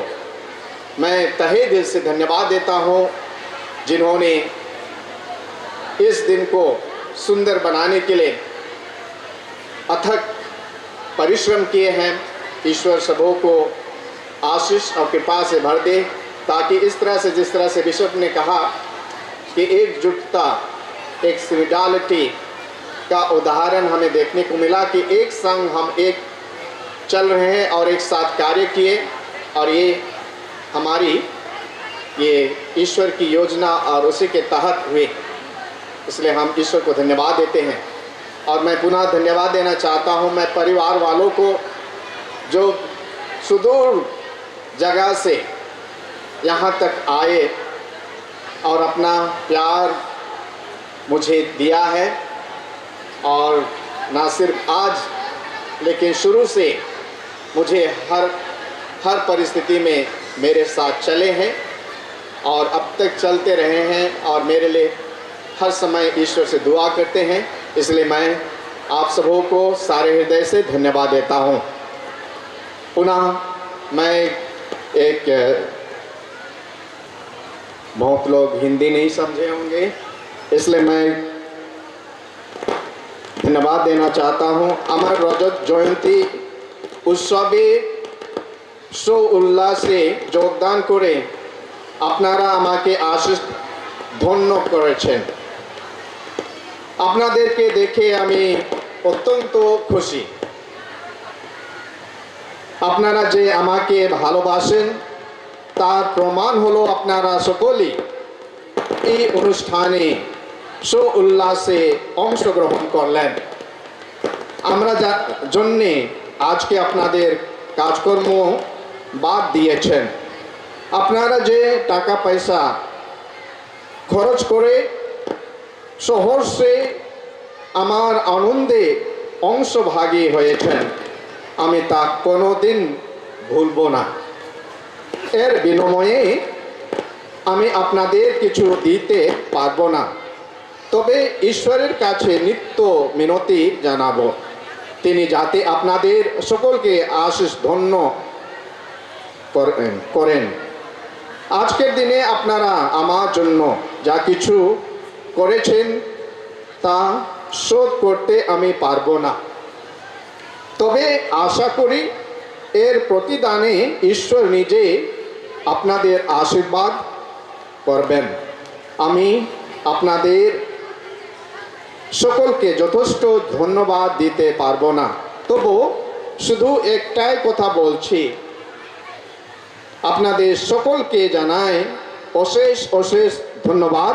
मैं तहे दिल से धन्यवाद देता हूँ, जिन्होंने इस दिन को सुंदर बनाने के लिए अथक परिश्रम किए हैं। ईश्वर सबों को आशीष और कृपा से भर दे, ताकि इस तरह से, जिस तरह से बिशप ने कहा कि एकजुटता, एक सॉलिडारिटी का उदाहरण हमें देखने को मिला कि एक संग हम एक चल रहे हैं और एक साथ कार्य किए, और ये हमारी, ये ईश्वर की योजना और उसी के तहत हुए। इसलिए हम ईश्वर को धन्यवाद देते हैं। और मैं पुनः धन्यवाद देना चाहता हूँ मैं परिवार वालों को, जो सुदूर जगह से यहाँ तक आए और अपना प्यार मुझे दिया है। और ना सिर्फ आज, लेकिन शुरू से मुझे हर हर परिस्थिति में मेरे साथ चले हैं और अब तक चलते रहे हैं और मेरे लिए हर समय ईश्वर से दुआ करते हैं। इसलिए मैं आप सबों को सारे हृदय से धन्यवाद देता हूँ। पुनः मैं एक, बहुत लोग हिंदी नहीं समझे होंगे, इसलिए मैं धन्यवाद देना चाहता हूँ। আমার রজত জয়ন্তী উৎসবে সো উল্লাসে যোগদান করে আপনারা আমাকে আশীষ ধন্য করেছেন। আপনাদেরকে দেখে আমি অত্যন্ত খুশি। আপনারা যে আমাকে ভালোবাসেন, তার প্রমাণ হলো আপনারা সকলেই এই অনুষ্ঠানে সো উল্লাসে অংশগ্রহণ করলেন। আমরা যা জন্যে আজকে আপনাদের কাজকর্ম বাদ দিয়েছেন। আপনারা যে টাকা পয়সা খরচ করে সহর্ষে আমার আনন্দে অংশভাগী হয়েছেন, আমি তা কোনোদিন ভুলব না। এর বিনিময়ে আমি আপনাদের কিছু দিতে পারবো না, তবে ঈশ্বরের কাছে নিত্য মিনতি জানাবো, তিনি যাতে আপনাদের সকলকে আশীষ ধন্য করেন করেন। আজকের দিনে আপনারা আমার জন্য যা কিছু করেছেন তা শোধ করতে আমি পারবো না, তবে আশা করি এর প্রতিদানে ঈশ্বর নিজে আপনাদের আশীর্বাদ করবেন। আমি আপনাদের সকলকে যথেষ্ট ধন্যবাদ দিতে পারবো না, তবু শুধু একটাই কথা বলছি, আপনাদের সকলকে জানাই অশেষ অশেষ ধন্যবাদ।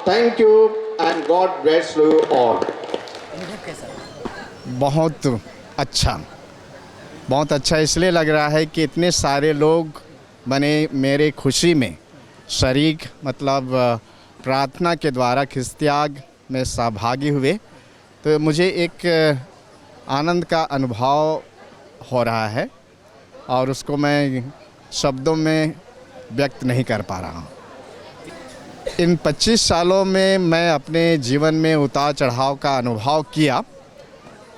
Thank you and God bless you all. बहुत अच्छा, बहुत अच्छा इसलिए लग रहा है कि इतने सारे लोग मैंने मेरे खुशी में शरीक, मतलब प्रार्थना के द्वारा ख्रिस्त त्याग में सहभागी हुए। तो मुझे एक आनंद का अनुभव हो रहा है और उसको मैं शब्दों में व्यक्त नहीं कर पा रहा हूँ। इन पच्चीस सालों में मैं अपने जीवन में उतार चढ़ाव का अनुभव किया,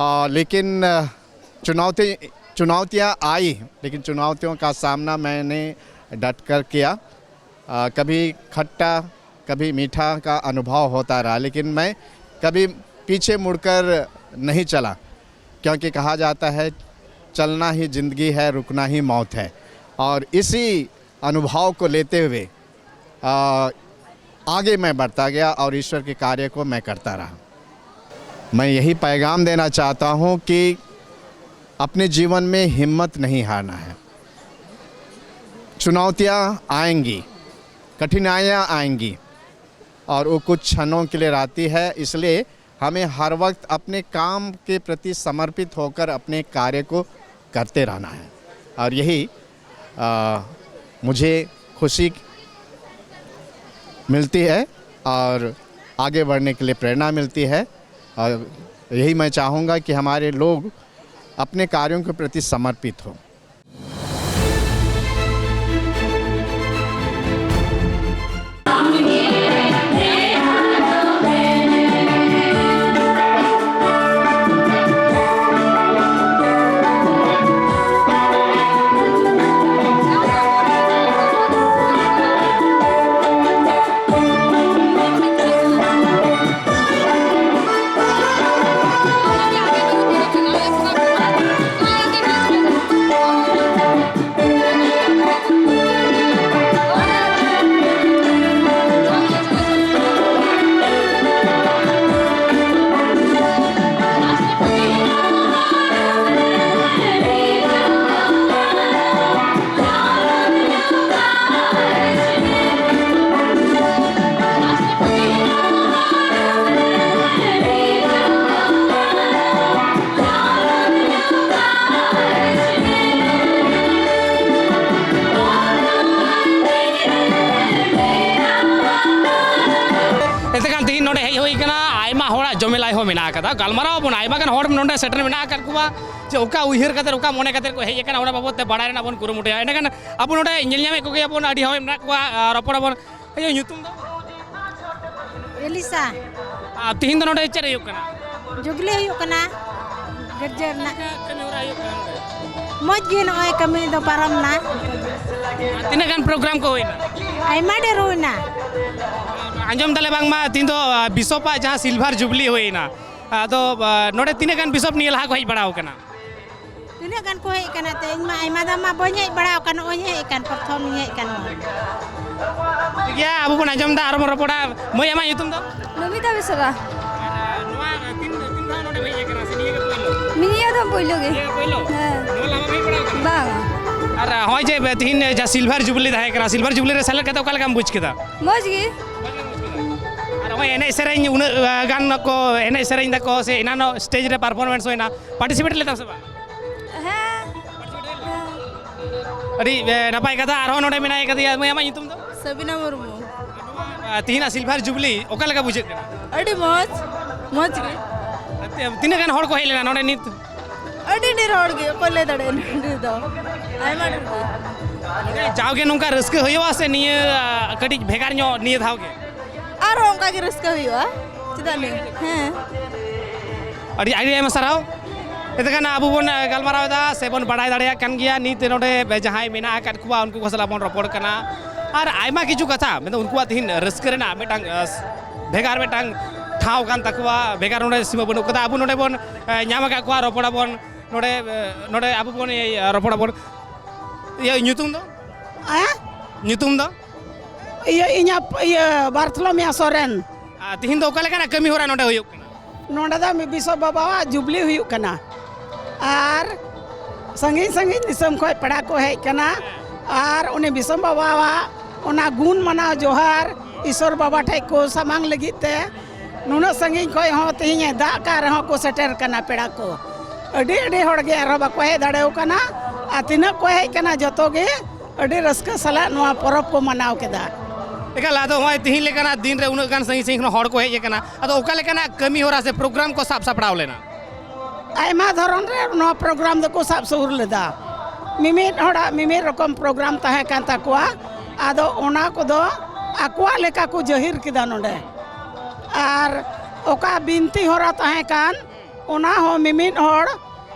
आ, लेकिन चुनौती चुनौतियाँ आई, लेकिन चुनौतियों का सामना मैंने डट कर किया। आ, कभी खट्टा, कभी मीठा का अनुभव होता रहा, लेकिन मैं कभी पीछे मुड़कर नहीं चला, क्योंकि कहा जाता है, चलना ही जिंदगी है, रुकना ही मौत है। और इसी अनुभव को लेते हुए आ, आगे मैं बढ़ता गया और ईश्वर के कार्य को मैं करता रहा। मैं यही पैगाम देना चाहता हूँ कि अपने जीवन में हिम्मत नहीं हारना है। चुनौतियाँ आएंगी, कठिनाइयाँ आएंगी, और वो कुछ क्षणों के लिए रहती है, इसलिए हमें हर वक्त अपने काम के प्रति समर्पित होकर अपने कार्य को करते रहना है। और यही आ, मुझे खुशी मिलती है और आगे बढ़ने के लिए प्रेरणा मिलती है। और यही मैं चाहूँगा कि हमारे लोग अपने कार्यों के प्रति समर्पित हों। ᱡᱚᱢᱮᱞᱟᱭ ᱦᱚᱸ ᱢᱮᱱᱟᱜ ᱟᱠᱟᱫᱟ᱾ ᱜᱟᱞᱢᱟᱨᱟᱣ ᱟᱵᱚᱱ, ᱟᱭᱢᱟ ᱜᱟᱱ ᱦᱚᱲ ᱱᱚᱰᱮ ᱥᱮᱴᱮᱨ ᱢᱮᱱᱟᱜ ᱟᱠᱟᱫ ᱠᱚᱣᱟ, ᱡᱮ ᱚᱠᱟ ᱩᱭᱦᱟᱹᱨ ᱠᱟᱛᱮ, ᱚᱠᱟ ᱢᱚᱱᱮ ᱠᱟᱛᱮ ᱠᱚ ᱦᱮᱡ ᱟᱠᱟᱱᱟ, ᱚᱱᱟ ᱵᱟᱵᱚᱫ ᱛᱮ ᱵᱟᱲᱟᱭ ᱨᱮᱱᱟᱜ ᱵᱚᱱ ᱠᱩᱨᱩᱢᱩᱴᱩᱭᱟ᱾ ᱮᱸᱰᱮᱠᱷᱟᱱ ᱟᱵᱚ ᱱᱚᱰᱮ ᱧᱮᱞ ᱧᱟᱢᱮᱫ ᱠᱚᱜᱮᱭᱟ ᱵᱚᱱ, ᱟᱹᱰᱤ ᱦᱚᱲ ᱢᱮᱱᱟᱜ ᱠᱚᱣᱟ, ᱟᱨ ᱨᱚᱯᱚᱲ ᱟᱵᱚᱱ᱾ ᱟᱭᱳ, ᱧᱩᱛᱩᱢ ᱫᱚ? ᱮᱞᱤᱥᱟ᱾ ᱟᱨ ᱛᱤᱦᱤᱧ ᱫᱚ ᱱᱚᱰᱮ ᱪᱮᱫ ᱦᱩᱭᱩᱜ ᱠᱟᱱᱟ? ᱡᱩᱵᱽᱞᱤ ᱦᱩᱭᱩᱜ ᱠᱟᱱᱟ ᱜᱤᱨᱡᱟᱹ ᱨᱮᱱᱟᱜ᱾ ᱪᱮᱫ ᱞᱮᱠᱟ ᱠᱟᱹᱢᱤ ᱦᱚᱨᱟ ᱦᱩᱭᱩᱜ ᱠᱟᱱᱟ ᱱᱚᱰᱮ? ᱢᱚᱡᱽ ᱜᱮ ᱱᱚᱜᱼᱚᱭ ᱠᱟᱹᱢᱤ ᱫᱚ ᱯᱟᱨᱚᱢ ᱱᱟ᱾ ᱟᱨ ᱛᱤᱱᱟᱹᱜ ᱜᱟᱱ ᱯᱨᱳᱜᱨᱟᱢ ᱠᱚ ᱦᱩᱭᱱᱟ? ᱟᱭᱢᱟ ᱰᱷᱮᱨ ᱦᱩᱭᱱᱟ᱾ ᱟᱸᱡᱚᱢ ᱫᱟᱞᱮ ᱵᱟᱝᱢᱟ ᱛᱤᱦᱤᱧ ᱫᱚ, ᱟ, ᱵᱤᱥᱚᱯᱟᱜ ᱡᱟᱦᱟᱸ ᱥᱤᱞᱵᱷᱟᱨ ᱡᱩᱵᱽᱞᱤ ᱦᱩᱭᱱᱟ᱾ ᱟᱫᱚ, ᱟ, ᱱᱚᱰᱮ ᱛᱤᱱᱟᱹᱜ ᱜᱟᱱ ᱵᱤᱥᱚᱯ ᱱᱤᱭᱟᱹ ᱞᱟᱦᱟ ᱠᱚ ᱦᱮᱡ ᱵᱟᱲᱟ ᱟᱠᱟᱱᱟ? ᱛᱤᱱᱟᱹᱜ ᱜᱟᱱ ᱠᱚ ᱦᱮᱡ ᱟᱠᱟᱱᱟ ᱛᱮ? ᱤᱧ ᱢᱟ ᱟᱭᱢᱟ ᱫᱟᱢ ᱢᱟ ᱵᱟᱹᱧ ᱦᱮᱡ ᱵᱟᱲᱟ ᱟᱠᱟᱱ, ᱱᱚᱜᱼᱚᱭ ᱤᱧ ᱦᱮᱡ ᱟᱠᱟᱱ, ᱯᱨᱚᱛᱷᱚᱢ ᱤᱧ ᱦᱮᱡ ᱟᱠᱟᱱ ᱱᱚᱣᱟ᱾ ᱴᱷᱤᱠ ᱜᱮᱭᱟ, ᱟᱵᱚ ᱵᱚᱱ ᱟᱸᱡᱚᱢ ᱮᱫᱟ, ᱟᱨᱚ ᱵᱚᱱ ᱨᱚᱯᱚᱲᱟ᱾ ᱢᱟᱹᱭ, ᱟᱢᱟᱜ ᱧᱩᱛᱩᱢ ᱫᱚ? ᱱᱚᱢᱤᱛᱟ ᱵᱮᱥᱨᱟ᱾ ᱟᱨ ᱱᱚᱣᱟ ᱛᱤᱱ, ᱛᱤᱱ ᱫᱷᱟᱣ ᱱᱚᱰᱮ ᱦᱮᱡ ᱟᱠᱟᱱᱟ ᱥᱮ ᱱᱤᱭᱟᱹ ᱜᱮ ᱯᱳᱭᱞᱳ? ᱱᱤᱭᱟᱹ ᱫᱚ ᱯᱳᱭᱞᱳ ᱜᱮ᱾ ᱱᱤᱭᱟᱹ ᱜᱮ ᱯᱳᱭᱞᱳ? ᱦᱮᱸ᱾ ᱱᱚᱣᱟ ᱞᱟᱦᱟ ᱵᱟᱢ ᱦᱮᱡ ᱵᱟᱲᱟ ᱟᱠᱟᱱᱟ? ᱵᱟᱝ᱾ ᱟᱨ ᱦᱚᱸᱜᱼᱚᱭ ᱡᱮ ᱛᱤᱦᱤᱧ ᱡᱟᱦᱟᱸ ᱥᱤᱞᱵᱷᱟᱨ ᱡᱩᱵᱽᱞᱤ ᱛᱟᱦᱮᱸ ᱠᱟᱱᱟ, ᱥᱤᱞᱵᱷᱟᱨ ᱡᱩᱵᱽᱞᱤ ᱨᱮ ᱥᱮᱞᱮᱫ ᱠᱟᱛᱮ ᱚᱠᱟ ᱞᱮᱠᱟᱢ ᱵᱩᱡᱽ ᱠᱮᱫᱟ? ᱢᱚᱡᱽ ᱜᱮ᱾ ᱟᱨ ᱦᱚᱸᱜᱼᱚᱭ ᱮᱱᱮᱡ ᱥᱮᱨᱮᱧ ᱩᱱᱟᱹᱜ, ᱟ, ᱜᱟᱱ ᱠᱚ ᱮᱱᱮᱡ ᱥᱮᱨᱮᱧ ᱫᱟᱠᱚ ᱥᱮ ᱮᱱᱟᱱᱚᱜ ᱥᱴᱮᱡᱽ ᱨᱮ ᱯᱟᱨᱯᱷᱚᱨᱢᱮᱱᱥ ᱦᱩᱭᱱᱟ, ᱯᱟᱨᱴᱤᱥᱤᱯᱮᱴ ᱞᱮᱫᱟᱢ ᱥᱮ ᱵᱟᱝ? ᱦᱮᱸ᱾ ᱟᱹᱰᱤ, ᱮ, ᱱᱟᱯᱟᱭ ᱠᱟᱛᱷᱟ᱾ ᱟᱨᱦᱚᱸ ᱱᱚᱰᱮ ᱢᱮᱱᱟᱭ ᱠᱟᱫᱮᱭᱟ ᱢᱟᱹᱭ, ᱟᱢᱟᱜ ᱧᱩᱛᱩᱢ ᱫᱚ? ᱥᱟᱵᱤᱱᱟ ᱢᱩᱨᱢᱩ᱾ ᱟᱨ ᱛᱤᱦᱤᱧᱟᱜ ᱥᱤᱞᱵᱷᱟᱨ ᱡᱩᱵᱽᱞᱤ ᱚᱠᱟ ᱞᱮᱠᱟ ᱵᱩᱡᱷᱟᱹᱜ ᱠᱟᱱᱟ? ᱟᱹᱰᱤ ᱢᱚᱡᱽ, ᱢᱚᱡᱽ ᱜᱮ᱾ ᱛᱤᱱᱟᱹᱜ ᱜᱟᱱ ᱦᱚᱲ ᱠᱚ ᱦᱮᱡ ᱞᱮᱱᱟ ᱱᱚᱰᱮ ᱱᱤᱛ? ᱟᱹᱰᱤ ᱰᱷᱮᱨ ᱦᱚᱲ ᱜᱮ, ᱚᱠᱚᱭ ᱞᱟᱹᱭ ᱫᱟᱲᱮᱭᱟᱜᱼᱟ ᱱᱚᱰᱮ ᱫᱚ? ᱟᱭᱢᱟ ᱰᱷᱮᱨ ᱜᱮ᱾ ᱡᱟᱣᱜᱮ ᱱᱚᱝᱠᱟ ᱨᱟᱹᱥᱠᱟᱹ ᱦᱩᱭᱩᱜᱼᱟ ᱥᱮ ᱱᱤᱭᱟᱹ, ᱟ, ᱠᱟᱹᱴᱤᱡ ᱵᱷᱮᱜᱟᱨ ᱧᱚᱜ ᱱᱤᱭᱟᱹ ᱫᱷᱟᱣ ᱜᱮ? ᱟᱨᱦᱚᱸ ᱚᱱᱠᱟ ᱜᱮ ᱨᱟᱹᱥᱠᱟᱹ ᱦᱩᱭᱩᱜᱼᱟ, ᱪᱮᱫᱟᱜ ᱞᱟᱹᱭ? ᱦᱮᱸ᱾ ᱟᱹᱰᱤ, ᱟᱹᱰᱤ ᱟᱭᱢᱟ ᱥᱟᱨᱦᱟᱣ᱾ ᱮᱱᱛᱮ ᱠᱷᱟᱱ ᱟᱵᱚ ᱵᱚᱱ, ᱮ, ᱜᱟᱞᱢᱟᱨᱟᱣ ᱮᱫᱟ ᱥᱮ ᱵᱚᱱ ᱵᱟᱲᱟᱭ ᱫᱟᱲᱮᱭᱟᱜ ᱠᱟᱱ ᱜᱮᱭᱟ ᱱᱤᱛ ᱱᱚᱰᱮ ᱡᱟᱦᱟᱸᱭ ᱢᱮᱱᱟᱜ ᱟᱠᱟᱫ ᱠᱚᱣᱟ, ᱩᱱᱠᱩ ᱠᱚ ᱥᱟᱞᱟᱜ ᱵᱚᱱ ᱨᱚᱯᱚᱲ ᱠᱟᱱᱟ᱾ ᱟᱨ ᱟᱭᱢᱟ ᱠᱤᱪᱷᱩ ᱠᱟᱛᱷᱟ, ᱢᱮᱱᱫᱚ ᱩᱱᱠᱩᱣᱟᱜ ᱛᱤᱦᱤᱧ ᱨᱟᱹᱥᱠᱟᱹ ᱨᱮᱱᱟᱜ ᱢᱤᱫᱴᱟᱝ, ᱮ, ᱵᱷᱮᱜᱟᱨ ᱢᱤᱫᱴᱟᱝ ᱴᱷᱟᱶ ᱠᱟᱱ ᱛᱟᱠᱚᱣᱟ, ᱵᱷᱮᱜᱟᱨ ᱱᱚᱰᱮ ᱥᱤᱢᱟᱹ ᱵᱟᱹᱱᱩᱜ ᱠᱟᱫᱟ᱾ ᱟᱵᱚ ᱱᱚᱰᱮ ᱵᱚᱱ, ᱮ, ᱧᱟᱢ ᱟᱠᱟᱫ ᱠᱚᱣᱟ, ᱨᱚᱯᱚᱲ ᱟᱵᱚᱱ᱾ ᱱᱚᱰᱮ, ᱮ, ᱱᱚᱰᱮ ᱟᱵᱚ ᱵᱚᱱ, ᱮ, ᱨᱚᱯᱚᱲ ᱟᱵᱚᱱ᱾ ᱤᱭᱟᱹ, ᱧᱩᱛᱩᱢ ᱫᱚ? ᱦᱮᱸ? ᱧᱩᱛᱩᱢ ᱫᱚ? ᱤᱭᱟᱹ, ᱤᱧᱟᱹᱜ, ᱤᱭᱟᱹ, ᱵᱟᱨᱛᱷᱚᱞᱚᱢᱤᱭᱟ ᱥᱚᱨᱮᱱ᱾ ᱟᱨ ᱛᱤᱦᱤᱧ ᱫᱚ ᱚᱠᱟ ᱞᱮᱠᱟᱱᱟᱜ ᱠᱟᱹᱢᱤ ᱦᱚᱨᱟ ᱱᱚᱰᱮ ᱦᱩᱭᱩᱜ ᱠᱟᱱᱟ? ᱱᱚᱰᱮ ᱫᱚ ᱢᱤᱫ ᱵᱤᱥᱚᱯ ᱵᱟᱵᱟᱣᱟᱜ ᱡᱩᱵᱽᱞᱤ ᱦᱩᱭᱩᱜ ᱠᱟᱱᱟ᱾ ᱟᱨ ᱥᱟᱺᱜᱤᱧ ᱥᱟᱺᱜᱤᱧ ᱫᱤᱥᱚᱢ ᱠᱷᱚᱱ ᱯᱮᱲᱟ ᱠᱚ ᱦᱮᱡ ᱠᱟᱱᱟ᱾ ᱟᱨ ᱩᱱᱤ ᱵᱤᱥᱚᱯ ᱵᱟᱵᱟᱣᱟᱜ ᱚᱱᱟ ᱜᱩᱱ ᱢᱟᱱᱟᱣ ᱡᱚᱦᱟᱨ ᱤᱥᱚᱨ ᱵᱟᱵᱟ ᱴᱷᱮᱡ ᱠᱚ ᱥᱟᱢᱟᱝ ᱞᱟᱹᱜᱤᱫ ᱛᱮ ᱱᱩᱱᱟᱹᱜ ᱥᱟᱺᱜᱤᱧ ᱠᱷᱚᱱ ᱦᱚᱸ ᱛᱮᱦᱮᱧ ᱮ ᱫᱟᱜ ᱠᱟᱜ ᱨᱮᱦᱚᱸ ᱠᱚ ᱥᱮᱴᱮᱨ ᱠᱟᱱᱟ ᱯᱮᱲᱟ ᱠᱚ᱾ ᱟᱹᱰᱤ ᱟᱹᱰᱤ ᱦᱚᱲ ᱜᱮ ᱟᱨᱦᱚᱸ ᱵᱟᱠᱚ ᱦᱮᱡ ᱫᱟᱲᱮ ᱠᱟᱱᱟ᱾ ᱟᱨ ᱛᱤᱱᱟᱹᱜ ᱠᱚ ᱦᱮᱡ ᱠᱟᱱᱟ ᱡᱚᱛᱚ ᱜᱮ ᱟᱹᱰᱤ ᱨᱟᱹᱥᱠᱟᱹ ᱥᱟᱞᱟᱜ ᱱᱚᱣᱟ ᱯᱚᱨᱚᱵᱽ ᱠᱚ ᱢᱟᱱᱟᱣ ᱠᱮᱫᱟ᱾ ᱮᱠᱟᱞ, ᱟᱫᱚ ᱱᱚᱜᱼᱚᱭ ᱛᱤᱦᱤᱧ ᱞᱮᱠᱟᱱᱟᱜ ᱫᱤᱱ ᱨᱮ ᱩᱱᱟᱹᱜ ᱜᱟᱱ ᱥᱟᱺᱜᱤᱧ ᱥᱟᱺᱜᱤᱧ ᱠᱷᱚᱱ ᱦᱚᱲ ᱠᱚ ᱦᱮᱡ ᱟᱠᱟᱱᱟ, ᱟᱫᱚ ᱚᱠᱟ ᱞᱮᱠᱟᱱᱟᱜ ᱠᱟᱹᱢᱤ ᱦᱚᱨᱟ ᱥᱮ ᱯᱨᱳᱜᱨᱟᱢ ᱠᱚ ᱥᱟᱵ ᱥᱟᱯᱲᱟᱣ ᱞᱮᱱᱟ? ᱟᱭᱢᱟ ᱫᱷᱚᱨᱚᱱ ᱨᱮ ᱱᱚᱣᱟ ᱯᱨᱳᱜᱨᱟᱢ ᱫᱚᱠᱚ ᱥᱟᱵ ᱥᱩᱨ ᱞᱮᱫᱟ᱾ ᱢᱤᱢᱤᱫ ᱦᱚᱲᱟᱜ ᱢᱤᱢᱤᱫ ᱨᱚᱠᱚᱢ ᱯᱨᱳᱜᱨᱟᱢ ᱛᱟᱦᱮᱸ ᱠᱟᱱ ᱛᱟᱠᱚᱣᱟ᱾ ᱟᱫᱚ ᱚᱱᱟ ᱠᱚᱫᱚ ᱟᱠᱚᱣᱟᱜ ᱞᱮᱠᱟ ᱠᱚ ᱡᱟᱹᱦᱤᱨ ᱠᱮᱫᱟ ᱱᱚᱰᱮ᱾ ᱟᱨ ᱚᱠᱟ ᱵᱤᱱᱛᱤ ᱦᱚᱨᱟ ᱛᱟᱦᱮᱸ ᱠᱟᱱ, ᱚᱱᱟ ᱦᱚᱸ ᱢᱤᱢᱤᱫ ᱦᱚᱲ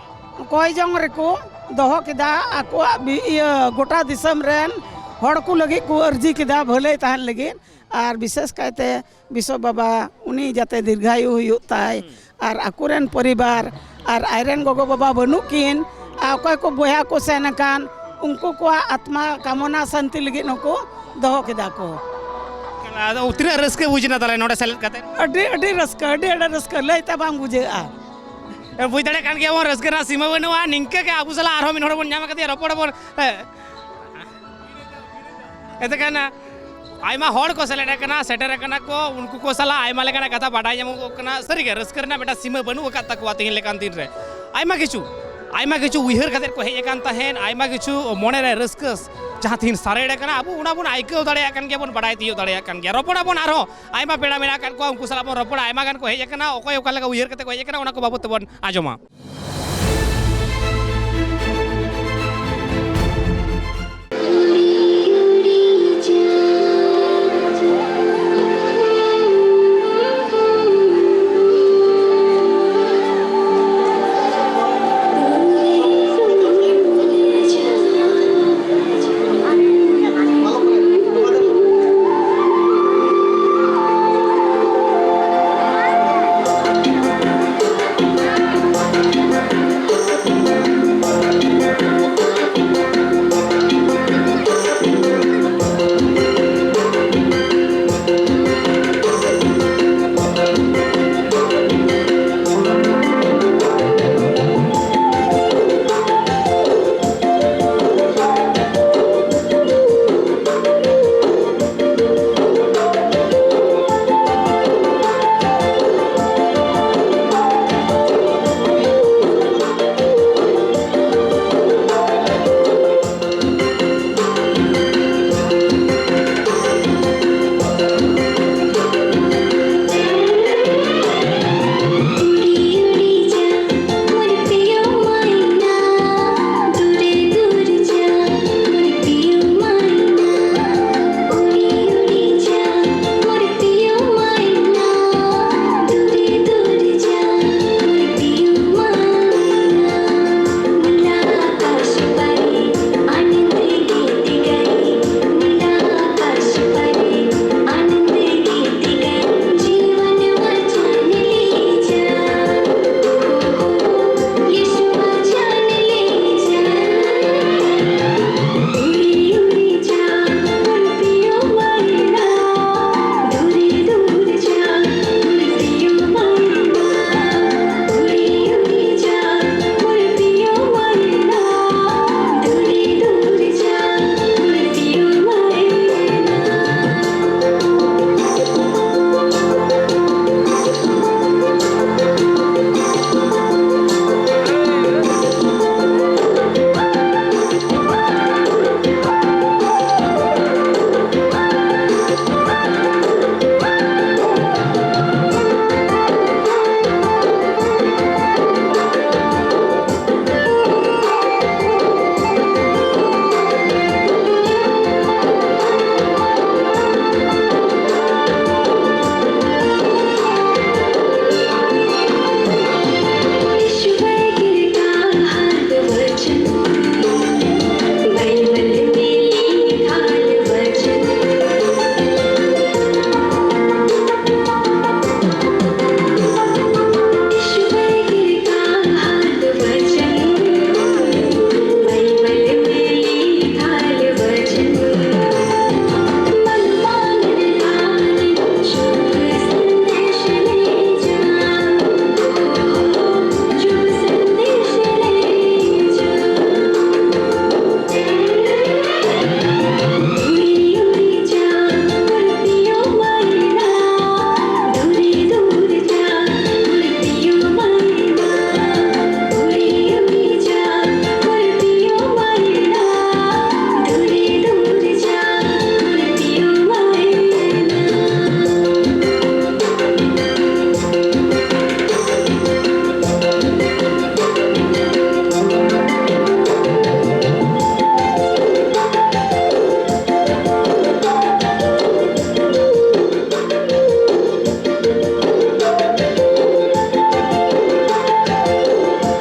ᱠᱚᱭ ᱡᱚᱝ ᱨᱮᱠᱚ ᱫᱚᱦᱚ ᱠᱮᱫᱟ᱾ ᱟᱠᱚᱣᱟᱜ ᱵᱤ-, ᱤᱭᱟᱹ, ᱜᱚᱴᱟ ᱫᱤᱥᱚᱢ ᱨᱮᱱ ᱦᱚᱲ ᱠᱚ ᱞᱟᱹᱜᱤᱫ ᱠᱚ ᱟᱹᱨᱡᱤ ᱠᱮᱫᱟ ᱵᱷᱟᱹᱞᱟᱹᱭ ᱛᱟᱦᱮᱱ ᱞᱟᱹᱜᱤᱫ᱾ ᱟᱨ ᱵᱤᱥᱮᱥ ᱠᱟᱭᱛᱮ ᱵᱤᱥᱚᱯ ᱵᱟᱵᱟ, ᱩᱱᱤ ᱡᱟᱛᱮ ᱫᱤᱨᱜᱷᱟᱭᱩ ᱦᱩᱭᱩᱜ ᱛᱟᱭ, ᱟᱨ ᱟᱠᱚᱨᱮᱱ ᱯᱚᱨᱤᱵᱟᱨ, ᱟᱨ ᱟᱡᱨᱮᱱ ᱜᱚᱜᱚ ᱵᱟᱵᱟ ᱵᱟᱹᱱᱩᱜ ᱠᱤᱱ, ᱟᱨ ᱚᱠᱚᱭ ᱠᱚ ᱵᱚᱭᱦᱟ ᱠᱚ ᱥᱮᱱ ᱟᱠᱟᱱ, ᱩᱱᱠᱩ ᱠᱚᱣᱟᱜ ᱟᱛᱢᱟ ᱠᱟᱢᱚᱱᱟ ᱥᱟᱱᱛᱤ ᱞᱟᱹᱜᱤᱫ ᱦᱚᱸᱠᱚ ᱫᱚᱦᱚ ᱠᱮᱫᱟ ᱠᱚ᱾ ᱟᱫᱚ ᱛᱤᱱᱟᱹᱜ ᱨᱟᱹᱥᱠᱟᱹ ᱵᱩᱡᱽ ᱮᱱᱟ ᱛᱟᱦᱞᱮ ᱱᱚᱰᱮ ᱥᱮᱞᱮᱫ ᱠᱟᱛᱮ? ᱟᱹᱰᱤ, ᱟᱹᱰᱤ ᱨᱟᱹᱥᱠᱟᱹ, ᱟᱹᱰᱤ, ᱟᱹᱰᱤ ᱨᱟᱹᱥᱠᱟᱹ, ᱞᱟᱹᱭᱛᱮ ᱵᱟᱝ ᱵᱩᱡᱷᱟᱹᱜᱼᱟ᱾ ᱵᱩᱡᱽ ᱫᱟᱲᱮᱭᱟᱜ ᱠᱟᱱ ᱜᱮᱭᱟ ᱵᱚᱱ, ᱨᱟᱹᱥᱠᱟᱹ ᱨᱮᱱᱟᱜ ᱥᱤᱢᱟᱹ ᱵᱟᱹᱱᱩᱜᱼᱟ᱾ ᱱᱤᱝᱠᱟᱹ ᱜᱮ ᱟᱵᱚ ᱥᱟᱞᱟᱜ ᱟᱨᱦᱚᱸ ᱢᱤᱫ ᱦᱚᱲ ᱵᱚᱱ ᱧᱟᱢ ᱟᱠᱟᱫᱮᱭᱟ, ᱨᱚᱯᱚᱲ ᱟᱵᱚᱱ᱾ ᱦᱮᱸ᱾ ᱮᱱᱛᱮ ᱠᱷᱟᱱ ᱟᱭᱢᱟ ᱦᱚᱲ ᱠᱚ ᱥᱮᱞᱮᱫ ᱟᱠᱟᱱᱟ, ᱥᱮᱴᱮᱨ ᱟᱠᱟᱱᱟ ᱠᱚ, ᱩᱱᱠᱩ ᱠᱚ ᱥᱟᱞᱟᱜ ᱟᱭᱢᱟ ᱞᱮᱠᱟᱱᱟᱜ ᱠᱟᱛᱷᱟ ᱵᱟᱰᱟᱭ ᱧᱟᱢᱚᱜᱚᱜ ᱠᱟᱱᱟ᱾ ᱥᱟᱹᱨᱤᱜᱮ ᱨᱟᱹᱥᱠᱟᱹ ᱨᱮᱱᱟᱜ ᱢᱤᱫᱴᱟᱝ ᱥᱤᱢᱟᱹ ᱵᱟᱹᱱᱩᱜ ᱟᱠᱟᱫ ᱛᱟᱠᱚᱣᱟ ᱛᱮᱦᱮᱧ ᱞᱮᱠᱟᱱ ᱫᱤᱱ ᱨᱮ᱾ ᱟᱭᱢᱟ ᱠᱤᱪᱷᱩ, ᱟᱭᱢᱟ ᱠᱤᱪᱷᱩ ᱩᱭᱦᱟᱹᱨ ᱠᱟᱛᱮᱫ ᱠᱚ ᱦᱮᱡ ᱟᱠᱟᱱ ᱛᱟᱦᱮᱸᱫ, ᱟᱭᱢᱟ ᱠᱤᱪᱷᱩ ᱢᱚᱱᱮ ᱨᱮ ᱨᱟᱹᱥᱠᱟᱹ ᱡᱟᱦᱟᱸ ᱛᱤᱱ ᱥᱟᱨᱮᱲ ᱟᱠᱟᱱᱟ, ᱟᱵᱚ ᱚᱱᱟ ᱵᱚᱱ ᱟᱹᱭᱠᱟᱹᱣ ᱫᱟᱲᱮᱭᱟᱜ ᱠᱟᱱ ᱜᱮᱭᱟ, ᱵᱚᱱ ᱵᱟᱰᱟᱭ ᱛᱤᱭᱳᱜ ᱫᱟᱲᱮᱭᱟᱜ ᱠᱟᱱ ᱜᱮᱭᱟ᱾ ᱨᱚᱯᱚᱲ ᱟᱵᱚᱱ ᱟᱨᱦᱚᱸ ᱟᱭᱢᱟ ᱯᱮᱲᱟ ᱢᱮᱱᱟᱜ ᱟᱠᱟᱫ ᱠᱚᱣᱟ, ᱩᱱᱠᱩ ᱥᱟᱞᱟᱜ ᱵᱚᱱ ᱨᱚᱯᱚᱲᱟ, ᱟᱭᱢᱟ ᱜᱟᱱ ᱠᱚ ᱦᱮᱡ ᱟᱠᱟᱱᱟ, ᱚᱠᱚᱭ ᱚᱠᱟ ᱞᱮᱠᱟ ᱩᱭᱦᱟᱹᱨ ᱠᱟᱛᱮ ᱠᱚ ᱦᱮᱡ ᱟᱠᱟᱱᱟ, ᱚᱱᱟ ᱠᱚ ᱵᱟᱵᱚᱫ ᱛᱮᱵᱚᱱ ᱟᱸᱡᱚᱢᱟ᱾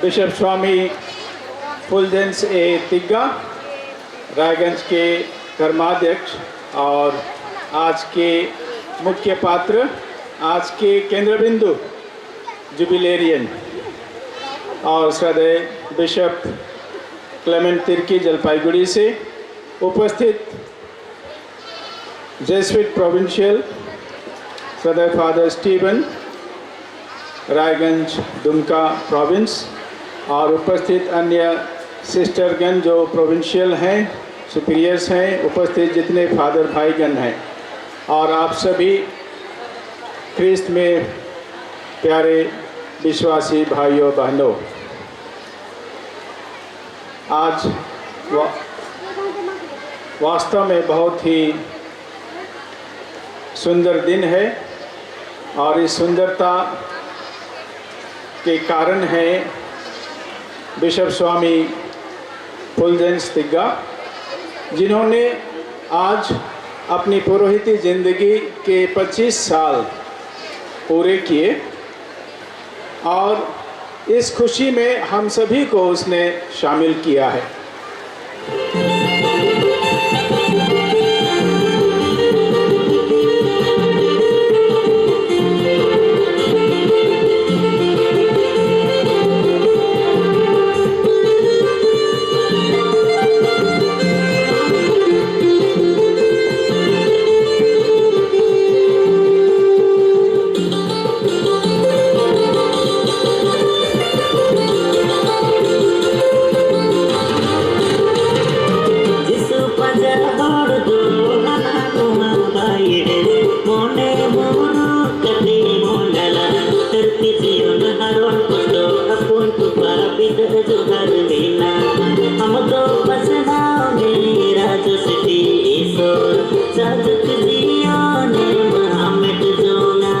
बिशप स्वामी फुलजेंस ए तिग्गा, रायगंज के धर्माध्यक्ष, और आज के मुख्य पात्र, आज के केंद्र बिंदु जुबिलेरियन और श्रद्धेय बिशप क्लेमेंट तिर्की जलपाईगुड़ी से उपस्थित जेसुइट प्रोविंशियल श्रद्धेय father Steven, Raiganj Dumka province, और उपस्थित अन्य सिस्टरगण जो प्रोविंशियल हैं, सुपीरियर्स हैं, उपस्थित जितने फादर भाईगण हैं, और आप सभी ख्रीस्त में प्यारे विश्वासी भाइयों बहनों, आज वा-, वास्तव में बहुत ही सुंदर दिन है और इस सुंदरता के कारण है बिशप स्वामी फुलजेंस तिग्गा, जिन्होंने आज अपनी पुरोहिती जिंदगी के पच्चीस साल पूरे किए और इस खुशी में हम सभी को उसने शामिल किया है। ᱡᱤᱥᱩ ᱯᱟᱸᱡᱟ ᱦᱚᱲ ᱫᱚ ᱦᱟᱱᱟ ᱱᱚᱣᱟ ᱵᱟᱭ ᱮᱲᱮ, ᱢᱚᱱᱮ ᱢᱩᱨᱩᱠ ᱠᱟᱛᱮ ᱢᱚᱸᱰᱟᱞᱟ, ᱫᱷᱟᱹᱨᱛᱤ ᱡᱤᱭᱚᱱ ᱦᱟᱨᱚᱱ ᱠᱚᱥᱴᱚ ᱟᱯᱚᱱ ᱠᱚᱯᱟ ᱵᱤᱫᱟᱹ ᱡᱚᱦᱟᱨ ᱢᱮᱱᱟᱜᱼᱟ᱾ ᱟᱢ ᱫᱚ ᱵᱟᱪᱷᱱᱟᱣ ᱢᱮ ᱨᱟᱡᱽ ᱥᱤᱴᱤ ᱤᱥᱚᱨ, ᱥᱟᱡᱩᱠ ᱡᱤᱭᱚᱱ ᱮᱢ ᱦᱟᱢᱮᱴ ᱡᱚᱝᱟ᱾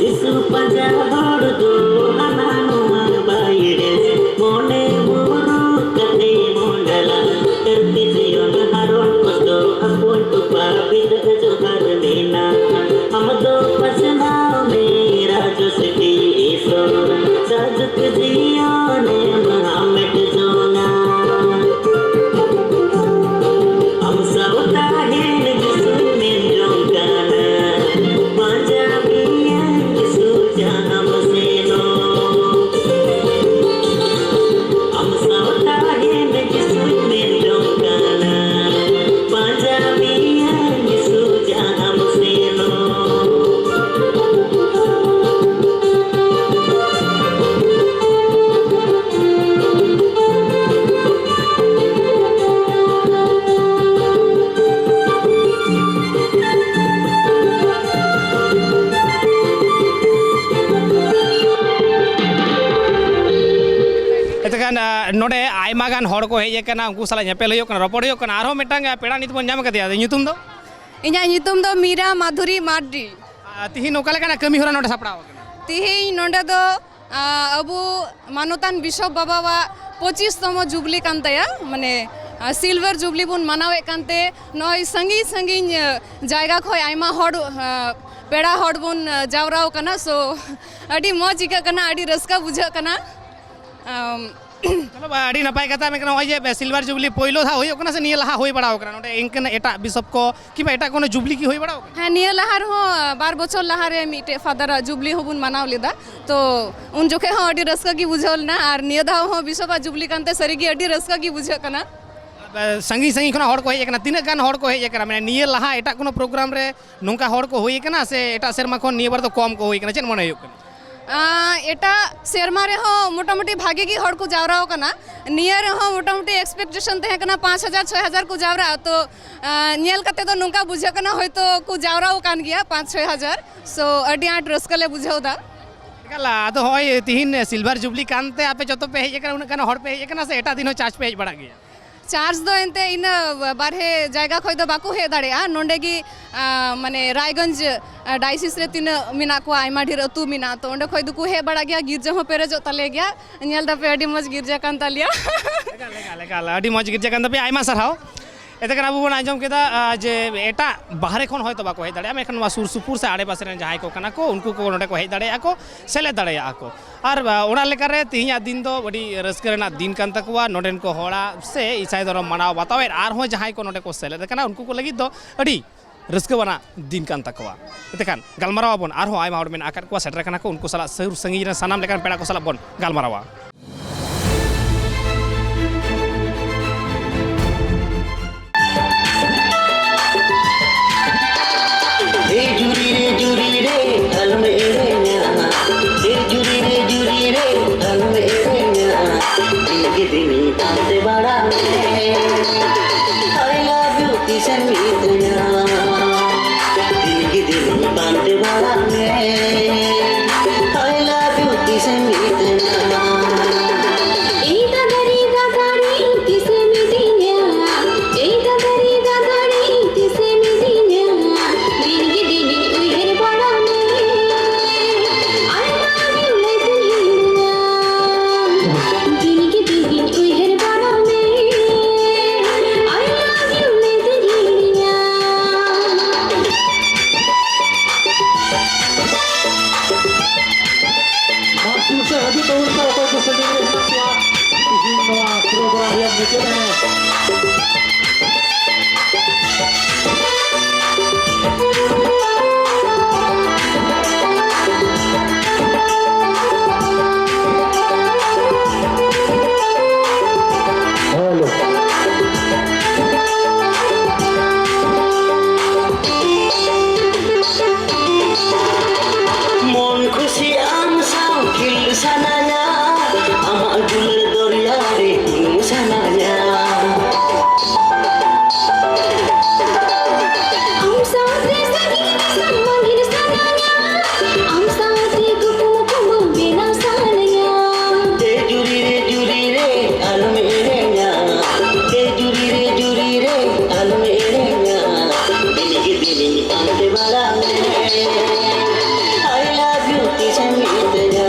ᱡᱤᱥᱩ ᱯᱟᱸᱡᱟ ᱦᱚᱲ ᱫᱚ ᱦᱟᱱᱟ ᱱᱚᱣᱟ ᱵᱟᱭ ᱮᱲᱮ, ᱢᱚᱱᱮ ᱢᱩᱨᱩᱠ ᱠᱟᱛᱮ ᱢᱚᱸᱰᱟᱞᱟ, ᱫᱷᱟᱹᱨᱛᱤ ᱡᱤᱭᱚᱱ ᱦᱟᱨᱚᱱ ᱠᱚᱥᱴᱚ ᱟᱯᱚᱱ ᱠᱚᱯᱟ ᱵᱤᱫᱟᱹ ᱡᱚᱦᱟᱨ ᱢᱮᱱᱟᱜᱼᱟ᱾ ᱟᱢ ᱫᱚ ᱵᱟᱪᱷᱱᱟᱣ ᱢᱮ ᱨᱟᱡᱽ ᱥᱤᱴᱤ ᱤᱥᱚᱨ, ᱥᱟᱡᱩᱠ ᱱᱚᱰᱮ ᱟᱭᱢᱟ ᱜᱟᱱ ᱦᱚᱲ ᱠᱚ ᱦᱮᱡ ᱟᱠᱟᱱᱟ, ᱩᱱᱠᱩ ᱥᱟᱞᱟᱜ ᱧᱮᱯᱮᱞ ᱦᱩᱭᱩᱜ ᱠᱟᱱᱟ, ᱨᱚᱯᱚᱲ ᱦᱩᱭᱩᱜ ᱠᱟᱱᱟ᱾ ᱟᱨᱦᱚᱸ ᱢᱤᱫᱴᱟᱝ ᱯᱮᱲᱟ ᱱᱤᱛ ᱵᱚᱱ ᱧᱟᱢ ᱟᱠᱟᱫᱮᱭᱟ᱾ ᱧᱩᱛᱩᱢ ᱫᱚ? ᱤᱧᱟᱹᱜ ᱧᱩᱛᱩᱢ ᱫᱚ ᱢᱤᱨᱟ ᱢᱟᱫᱷᱩᱨᱤ ᱢᱟᱨᱰᱤ᱾ ᱟᱨ ᱛᱤᱦᱤᱧ ᱚᱠᱟ ᱞᱮᱠᱟᱱᱟᱜ ᱠᱟᱹᱢᱤ ᱦᱚᱨᱟ ᱱᱚᱰᱮ ᱥᱟᱯᱲᱟᱣ ᱟᱠᱟᱱᱟ? ᱛᱤᱦᱤᱧ ᱱᱚᱰᱮ ᱫᱚ ᱟᱵᱚ ᱢᱟᱱᱚᱛᱟᱱ ᱵᱤᱥᱚᱯ ᱵᱟᱵᱟᱣᱟᱜ ᱯᱚᱸᱪᱤᱥ ᱛᱚᱢᱚ ᱡᱩᱵᱽᱞᱤ ᱠᱟᱱ ᱛᱟᱭᱟ, ᱢᱟᱱᱮ ᱥᱤᱞᱵᱷᱟᱨ ᱡᱩᱵᱽᱞᱤ ᱵᱚᱱ ᱢᱟᱱᱟᱣᱮᱫ ᱠᱟᱱᱛᱮ, ᱱᱚᱜᱼᱚᱭ ᱥᱟᱺᱜᱤᱧ ᱥᱟᱺᱜᱤᱧ ᱡᱟᱭᱜᱟ ᱠᱷᱚᱱ ᱟᱭᱢᱟ ᱦᱚᱲ, ᱯᱮᱲᱟ ᱦᱚᱲ ᱵᱚᱱ ᱡᱟᱣᱨᱟ ᱟᱠᱟᱱᱟ᱾ ᱥᱳ ᱟᱹᱰᱤ ᱢᱚᱡᱽ ᱟᱹᱭᱠᱟᱹᱜ ᱠᱟᱱᱟ, ᱟᱹᱰᱤ ᱨᱟᱹᱥᱠᱟᱹ ᱵᱩᱡᱷᱟᱹᱜ ᱠᱟᱱᱟ᱾ ᱟᱢ, ᱪᱚᱞᱚ ᱵᱟ, ᱟᱹᱰᱤ ᱱᱟᱯᱟᱭ ᱠᱟᱛᱷᱟ᱾ ᱢᱮᱱᱠᱷᱟᱱ ᱱᱚᱜᱼᱚᱭ ᱡᱮ ᱥᱤᱞᱵᱷᱟᱨ ᱡᱩᱵᱽᱞᱤ ᱯᱳᱭᱞᱳ ᱫᱷᱟᱣ ᱦᱩᱭᱩᱜ ᱠᱟᱱᱟ ᱥᱮ ᱱᱤᱭᱟᱹ ᱞᱟᱦᱟ ᱦᱩᱭ ᱵᱟᱲᱟᱣ ᱠᱟᱱᱟ ᱱᱚᱰᱮ ᱤᱱᱠᱟᱹᱱ ᱮᱴᱟᱜ ᱵᱤᱥᱚᱯ ᱠᱚ ᱠᱤᱝᱵᱟ ᱮᱴᱟᱜ ᱠᱳᱱᱳ ᱡᱩᱵᱽᱞᱤ ᱠᱤ ᱦᱩᱭ ᱵᱟᱲᱟᱣ ᱠᱟᱱᱟ? ᱦᱮᱸ, ᱱᱤᱭᱟᱹ ᱞᱟᱦᱟ ᱨᱮᱦᱚᱸ ᱵᱟᱨ ᱵᱚᱪᱷᱚᱨ ᱞᱟᱦᱟ ᱨᱮ ᱢᱤᱫᱴᱮᱡ ᱯᱷᱟᱫᱟᱨᱟᱜ ᱡᱩᱵᱽᱞᱤ ᱦᱚᱸᱵᱚᱱ ᱢᱟᱱᱟᱣ ᱞᱮᱫᱟ᱾ ᱛᱚ ᱩᱱ ᱡᱚᱠᱷᱮᱡ ᱦᱚᱸ ᱟᱹᱰᱤ ᱨᱟᱹᱥᱠᱟᱹ ᱜᱮ ᱵᱩᱡᱷᱟᱹᱣ ᱞᱮᱱᱟ, ᱟᱨ ᱱᱤᱭᱟᱹ ᱫᱷᱟᱣ ᱦᱚᱸ ᱵᱤᱥᱚᱯᱟᱜ ᱡᱩᱵᱽᱞᱤ ᱠᱟᱱᱛᱮ ᱥᱟᱹᱨᱤ ᱜᱮ ᱟᱹᱰᱤ ᱨᱟᱹᱥᱠᱟᱹ ᱜᱮ ᱵᱩᱡᱷᱟᱹᱜ ᱠᱟᱱᱟ᱾ ᱥᱟᱺᱜᱤᱧ ᱥᱟᱺᱜᱤᱧ ᱠᱷᱚᱱᱟᱜ ᱦᱚᱲ ᱠᱚ ᱦᱮᱡ ᱟᱠᱟᱱᱟ᱾ ᱛᱤᱱᱟᱹᱜ ᱜᱟᱱ ᱦᱚᱲ ᱠᱚ ᱦᱮᱡ ᱟᱠᱟᱱᱟ? ᱢᱟᱱᱮ ᱱᱤᱭᱟᱹ ᱞᱟᱦᱟ ᱮᱴᱟᱜ ᱠᱳᱱᱳ ᱯᱨᱳᱜᱨᱟᱢ ᱨᱮ ᱱᱚᱝᱠᱟ ᱦᱚᱲ ᱠᱚ ᱦᱩᱭ ᱟᱠᱟᱱᱟ ᱥᱮ ᱮᱴᱟᱜ ᱥᱮᱨᱢᱟ ᱠᱷᱚᱱ ᱱᱤᱭᱟᱹ ᱵᱟᱨ ᱫᱚ ᱠᱚᱢ ᱠᱚ ᱦᱩᱭ ᱟᱠᱟᱱᱟ? ᱪᱮᱫ ᱢᱚᱱᱮ ᱦᱩᱭᱩᱜ ᱠᱟᱱᱟ? ᱟᱸ, ᱮᱴᱟᱜ ᱥᱮᱨᱢᱟ ᱨᱮᱦᱚᱸ ᱢᱚᱴᱟᱢᱩᱴᱤ ᱵᱷᱟᱜᱮ ᱜᱮ ᱦᱚᱲ ᱠᱚ ᱡᱟᱣᱨᱟ ᱟᱠᱟᱱᱟ᱾ ᱱᱤᱭᱟᱹ ᱨᱮᱦᱚᱸ ᱢᱚᱴᱟᱢᱩᱴᱤ expectation ᱛᱟᱦᱮᱸ ᱠᱟᱱᱟ ᱯᱟᱸᱪ ᱦᱟᱡᱟᱨ ᱪᱷᱚᱭ ᱦᱟᱡᱟᱨ ᱠᱚ ᱡᱟᱣᱨᱟᱜᱼᱟ᱾ ᱛᱚ, ᱟᱸ, ᱧᱮᱞ ᱠᱟᱛᱮ ᱫᱚ ᱱᱚᱝᱠᱟ ᱵᱩᱡᱷᱟᱹᱜ ᱠᱟᱱᱟ ᱦᱚᱭᱛᱳ ᱠᱚ ᱡᱟᱣᱨᱟ ᱟᱠᱟᱱ ᱜᱮᱭᱟ ᱯᱟᱸᱪ ᱪᱷᱚᱭ ᱦᱟᱡᱟᱨ᱾ ᱥᱳ ᱟᱹᱰᱤ ᱟᱸᱴ ᱨᱟᱹᱥᱠᱟᱹ ᱞᱮ ᱵᱩᱡᱷᱟᱹᱣ ᱮᱫᱟ᱾ ᱮᱠᱟᱞ, ᱟᱫᱚ ᱦᱚᱸᱜᱼᱚᱭ ᱛᱤᱦᱤᱧ ᱥᱤᱞᱵᱷᱟᱨ ᱡᱩᱵᱽᱞᱤ ᱠᱟᱱᱛᱮ ᱟᱯᱮ ᱡᱚᱛᱚ ᱯᱮ ᱦᱮᱡ ᱟᱠᱟᱱᱟ, ᱩᱱᱟᱹᱜ ᱜᱟᱱ ᱦᱚᱲ ᱯᱮ ᱦᱮᱡ ᱟᱠᱟᱱᱟ ᱥᱮ ᱮᱴᱟᱜ ᱫᱤᱱ ᱦᱚᱸ ᱪᱟᱨᱪ ᱯᱮ ᱦᱮᱡ ᱵᱟᱲᱟᱜ ᱜᱮᱭᱟ? ᱪᱟᱨᱪ ᱫᱚ ᱮᱱᱛᱮ ᱤᱱᱟᱹ ᱵᱟᱨᱦᱮ ᱡᱟᱭᱜᱟ ᱠᱷᱚᱡ ᱫᱚ ᱵᱟᱠᱚ ᱦᱮᱡ ᱫᱟᱲᱮᱭᱟᱜᱼᱟ᱾ ᱱᱚᱸᱰᱮ ᱜᱮ, ᱟᱸ, ᱢᱟᱱᱮ ᱨᱟᱭᱜᱚᱸᱡᱽ, ᱟᱸ, ᱰᱟᱭᱥᱤᱥ ᱨᱮ ᱛᱤᱱᱟᱹᱜ ᱢᱮᱱᱟᱜ ᱠᱚᱣᱟ, ᱟᱭᱢᱟ ᱰᱷᱮᱨ ᱟᱹᱛᱩ ᱢᱮᱱᱟᱜᱼᱟ, ᱛᱚ ᱚᱸᱰᱮ ᱠᱷᱚᱡ ᱫᱚᱠᱚ ᱦᱮᱡ ᱵᱟᱲᱟᱜ ᱜᱮᱭᱟ᱾ ᱜᱤᱨᱡᱟᱹ ᱦᱚᱸ ᱯᱮᱨᱮᱡᱚᱜ ᱛᱟᱞᱮ ᱜᱮᱭᱟ᱾ ᱧᱮᱞ ᱫᱟᱯᱮ ᱟᱹᱰᱤ ᱢᱚᱡᱽ ᱜᱤᱨᱡᱟᱹ ᱠᱟᱱ ᱛᱟᱞᱮᱭᱟ᱾ ᱮᱠᱟᱞ, ᱮᱠᱟᱞ, ᱮᱠᱟᱞ, ᱟᱹᱰᱤ ᱢᱚᱡᱽ ᱜᱤᱨᱡᱟᱹ ᱠᱟᱱ ᱛᱟᱯᱮᱭᱟ, ᱟᱭᱢᱟ ᱥᱟᱨᱦᱟᱣ᱾ ᱮᱱᱛᱮ ᱠᱷᱟᱱ ᱟᱵᱚ ᱵᱚᱱ ᱟᱸᱡᱚᱢ ᱠᱮᱫᱟ, ᱟᱸ, ᱡᱮ ᱮᱴᱟᱜ ᱵᱟᱦᱨᱮ ᱠᱷᱚᱱ ᱦᱚᱭᱛᱳ ᱵᱟᱠᱚ ᱦᱮᱡ ᱫᱟᱲᱮᱭᱟᱜᱼᱟ, ᱢᱮᱱᱠᱷᱟᱱ ᱱᱚᱣᱟ ᱥᱩᱨ ᱥᱩᱯᱩᱨ ᱥᱮ ᱟᱲᱮᱯᱟᱥᱮ ᱨᱮᱱ ᱡᱟᱦᱟᱸᱭ ᱠᱚ ᱠᱟᱱᱟ ᱠᱚ, ᱩᱱᱠᱩ ᱠᱚ ᱱᱚᱰᱮ ᱠᱚ ᱦᱮᱡ ᱫᱟᱲᱮᱭᱟᱜᱼᱟ ᱠᱚ, ᱥᱮᱞᱮᱫ ᱫᱟᱲᱮᱭᱟᱜᱼᱟ ᱠᱚ᱾ ᱟᱨ, ᱟᱸ, ᱚᱱᱟ ᱞᱮᱠᱟᱨᱮ ᱛᱮᱦᱮᱧᱟᱜ ᱫᱤᱱ ᱫᱚ ᱟᱹᱰᱤ ᱨᱟᱹᱥᱠᱟᱹ ᱨᱮᱱᱟᱜ ᱫᱤᱱ ᱠᱟᱱ ᱛᱟᱠᱚᱣᱟ᱾ ᱱᱚᱰᱮᱱ ᱠᱚ ᱦᱚᱲᱟᱜ ᱥᱮ ᱤᱥᱟᱹᱭ ᱫᱷᱚᱨᱚᱢ ᱢᱟᱱᱟᱣ ᱵᱟᱛᱟᱣᱮᱫ ᱟᱨᱦᱚᱸ ᱡᱟᱦᱟᱸᱭ ᱠᱚ ᱱᱚᱰᱮ ᱠᱚ ᱥᱮᱞᱮᱫ ᱟᱠᱟᱱᱟ, ᱩᱱᱠᱩ ᱠᱚ ᱞᱟᱹᱜᱤᱫ ᱫᱚ ᱟᱹᱰᱤ ᱨᱟᱹᱥᱠᱟᱹ ᱟᱱᱟᱜ ᱫᱤᱱ ᱠᱟᱱ ᱛᱟᱠᱚᱣᱟ᱾ ᱮᱱᱛᱮ ᱠᱷᱟᱱ ᱜᱟᱞᱢᱟᱨᱟᱣ ᱟᱵᱚᱱ, ᱟᱨᱦᱚᱸ ᱟᱭᱢᱟ ᱦᱚᱲ ᱢᱮᱱᱟᱜ ᱟᱠᱟᱫ ᱠᱚᱣᱟ, ᱥᱮᱴᱮᱨ ᱟᱠᱟᱱᱟ ᱠᱚ, ᱩᱱᱠᱩ ᱥᱟᱞᱟᱜ ᱥᱩᱨ ᱥᱟᱺᱜᱤᱧ ᱨᱮᱱ ᱥᱟᱱᱟᱢ ᱞᱮᱠᱟᱱ ᱯᱮᱲᱟ ᱠᱚ ᱥᱟᱞᱟᱜ ᱵᱚᱱ ᱜᱟᱞᱢᱟᱨᱟᱣᱟ᱾ ᱮ ᱡᱩᱨᱤ ᱨᱮ, ᱡᱩᱨᱤ ᱨᱮ, ᱟᱞᱚᱢ ᱮᱲᱮᱧᱟ᱾ ᱮ ᱡᱩᱨᱤ ᱨᱮ, ᱡᱩᱨᱤ ᱨᱮ, ᱟᱞᱚᱢ ᱮᱲᱮᱧᱟ᱾ ᱫᱤᱱ ᱜᱮ ᱫᱤᱱᱤᱧ ᱯᱟᱱᱛᱮ ᱵᱟᱲᱟ ᱢᱮ᱾ I love you ᱛᱤᱥᱮᱢ ᱢᱤᱛᱟᱹᱧᱟ᱾ ᱫᱤᱱ ᱜᱮ ᱫᱤᱱᱤᱧ ᱯᱟᱱᱛᱮ ᱵᱟᱲᱟ ᱢᱮ᱾ I love you ᱛᱤᱥᱮᱢ ᱢᱤᱛᱟᱹᱧᱟ᱾ ᱥᱮ ᱦᱤᱡᱩᱜ ᱛᱟᱵᱚᱱ ᱯᱮ, ᱚᱠᱚᱭ ᱠᱚ ᱥᱟᱺᱜᱤᱧ ᱨᱮ ᱢᱮᱱᱟᱜ ᱯᱮᱭᱟ, ᱛᱤᱦᱤᱧ ᱱᱚᱣᱟ ᱯᱨᱳᱜᱨᱟᱢ ᱨᱮᱭᱟᱜ ᱢᱩᱪᱟᱹᱫ ᱮᱱᱟ᱾ ᱦᱮᱞᱳ᱾ ᱢᱚᱱ ᱠᱷᱩᱥᱤ ᱟᱢ ᱥᱟᱶ ᱠᱷᱮᱞ ᱥᱟᱱᱟᱧᱟ, ᱟᱢᱟᱜ ᱫᱩᱞᱟᱹᱲ ᱫᱚᱨᱭᱟ ᱨᱮ ᱩᱱᱩᱢ ᱥᱟᱱᱟᱧᱟ᱾ ᱟᱢ ᱥᱟᱶᱛᱮ ᱥᱟᱺᱜᱤᱧ ᱫᱤᱥᱚᱢ ᱢᱟᱹᱦᱤᱨ ᱥᱟᱱᱟᱧᱟ, ᱟᱢ ᱥᱟᱶᱛᱮ ᱠᱩᱠᱢᱩ ᱠᱩᱢᱩ ᱵᱮᱱᱟᱣ ᱥᱟᱱᱟᱧᱟ᱾ ᱮ ᱡᱩᱨᱤ ᱨᱮ, ᱡᱩᱨᱤ ᱨᱮ, ᱟᱞᱚᱢ ᱮᱲᱮᱧᱟ᱾ ᱮ ᱡᱩᱨᱤ ᱨᱮ, ᱡᱩᱨᱤ ᱨᱮ, ᱟᱞᱚᱢ ᱮᱲᱮᱧᱟ᱾ ᱫᱤᱱ ᱜᱮ ᱫᱤᱱᱤᱧ ᱯᱟᱱᱛᱮ ᱵᱟᱲᱟ ᱢᱮ᱾ I love you ᱛᱤᱥᱮᱢ ᱢᱤᱛᱟᱹᱧᱟ?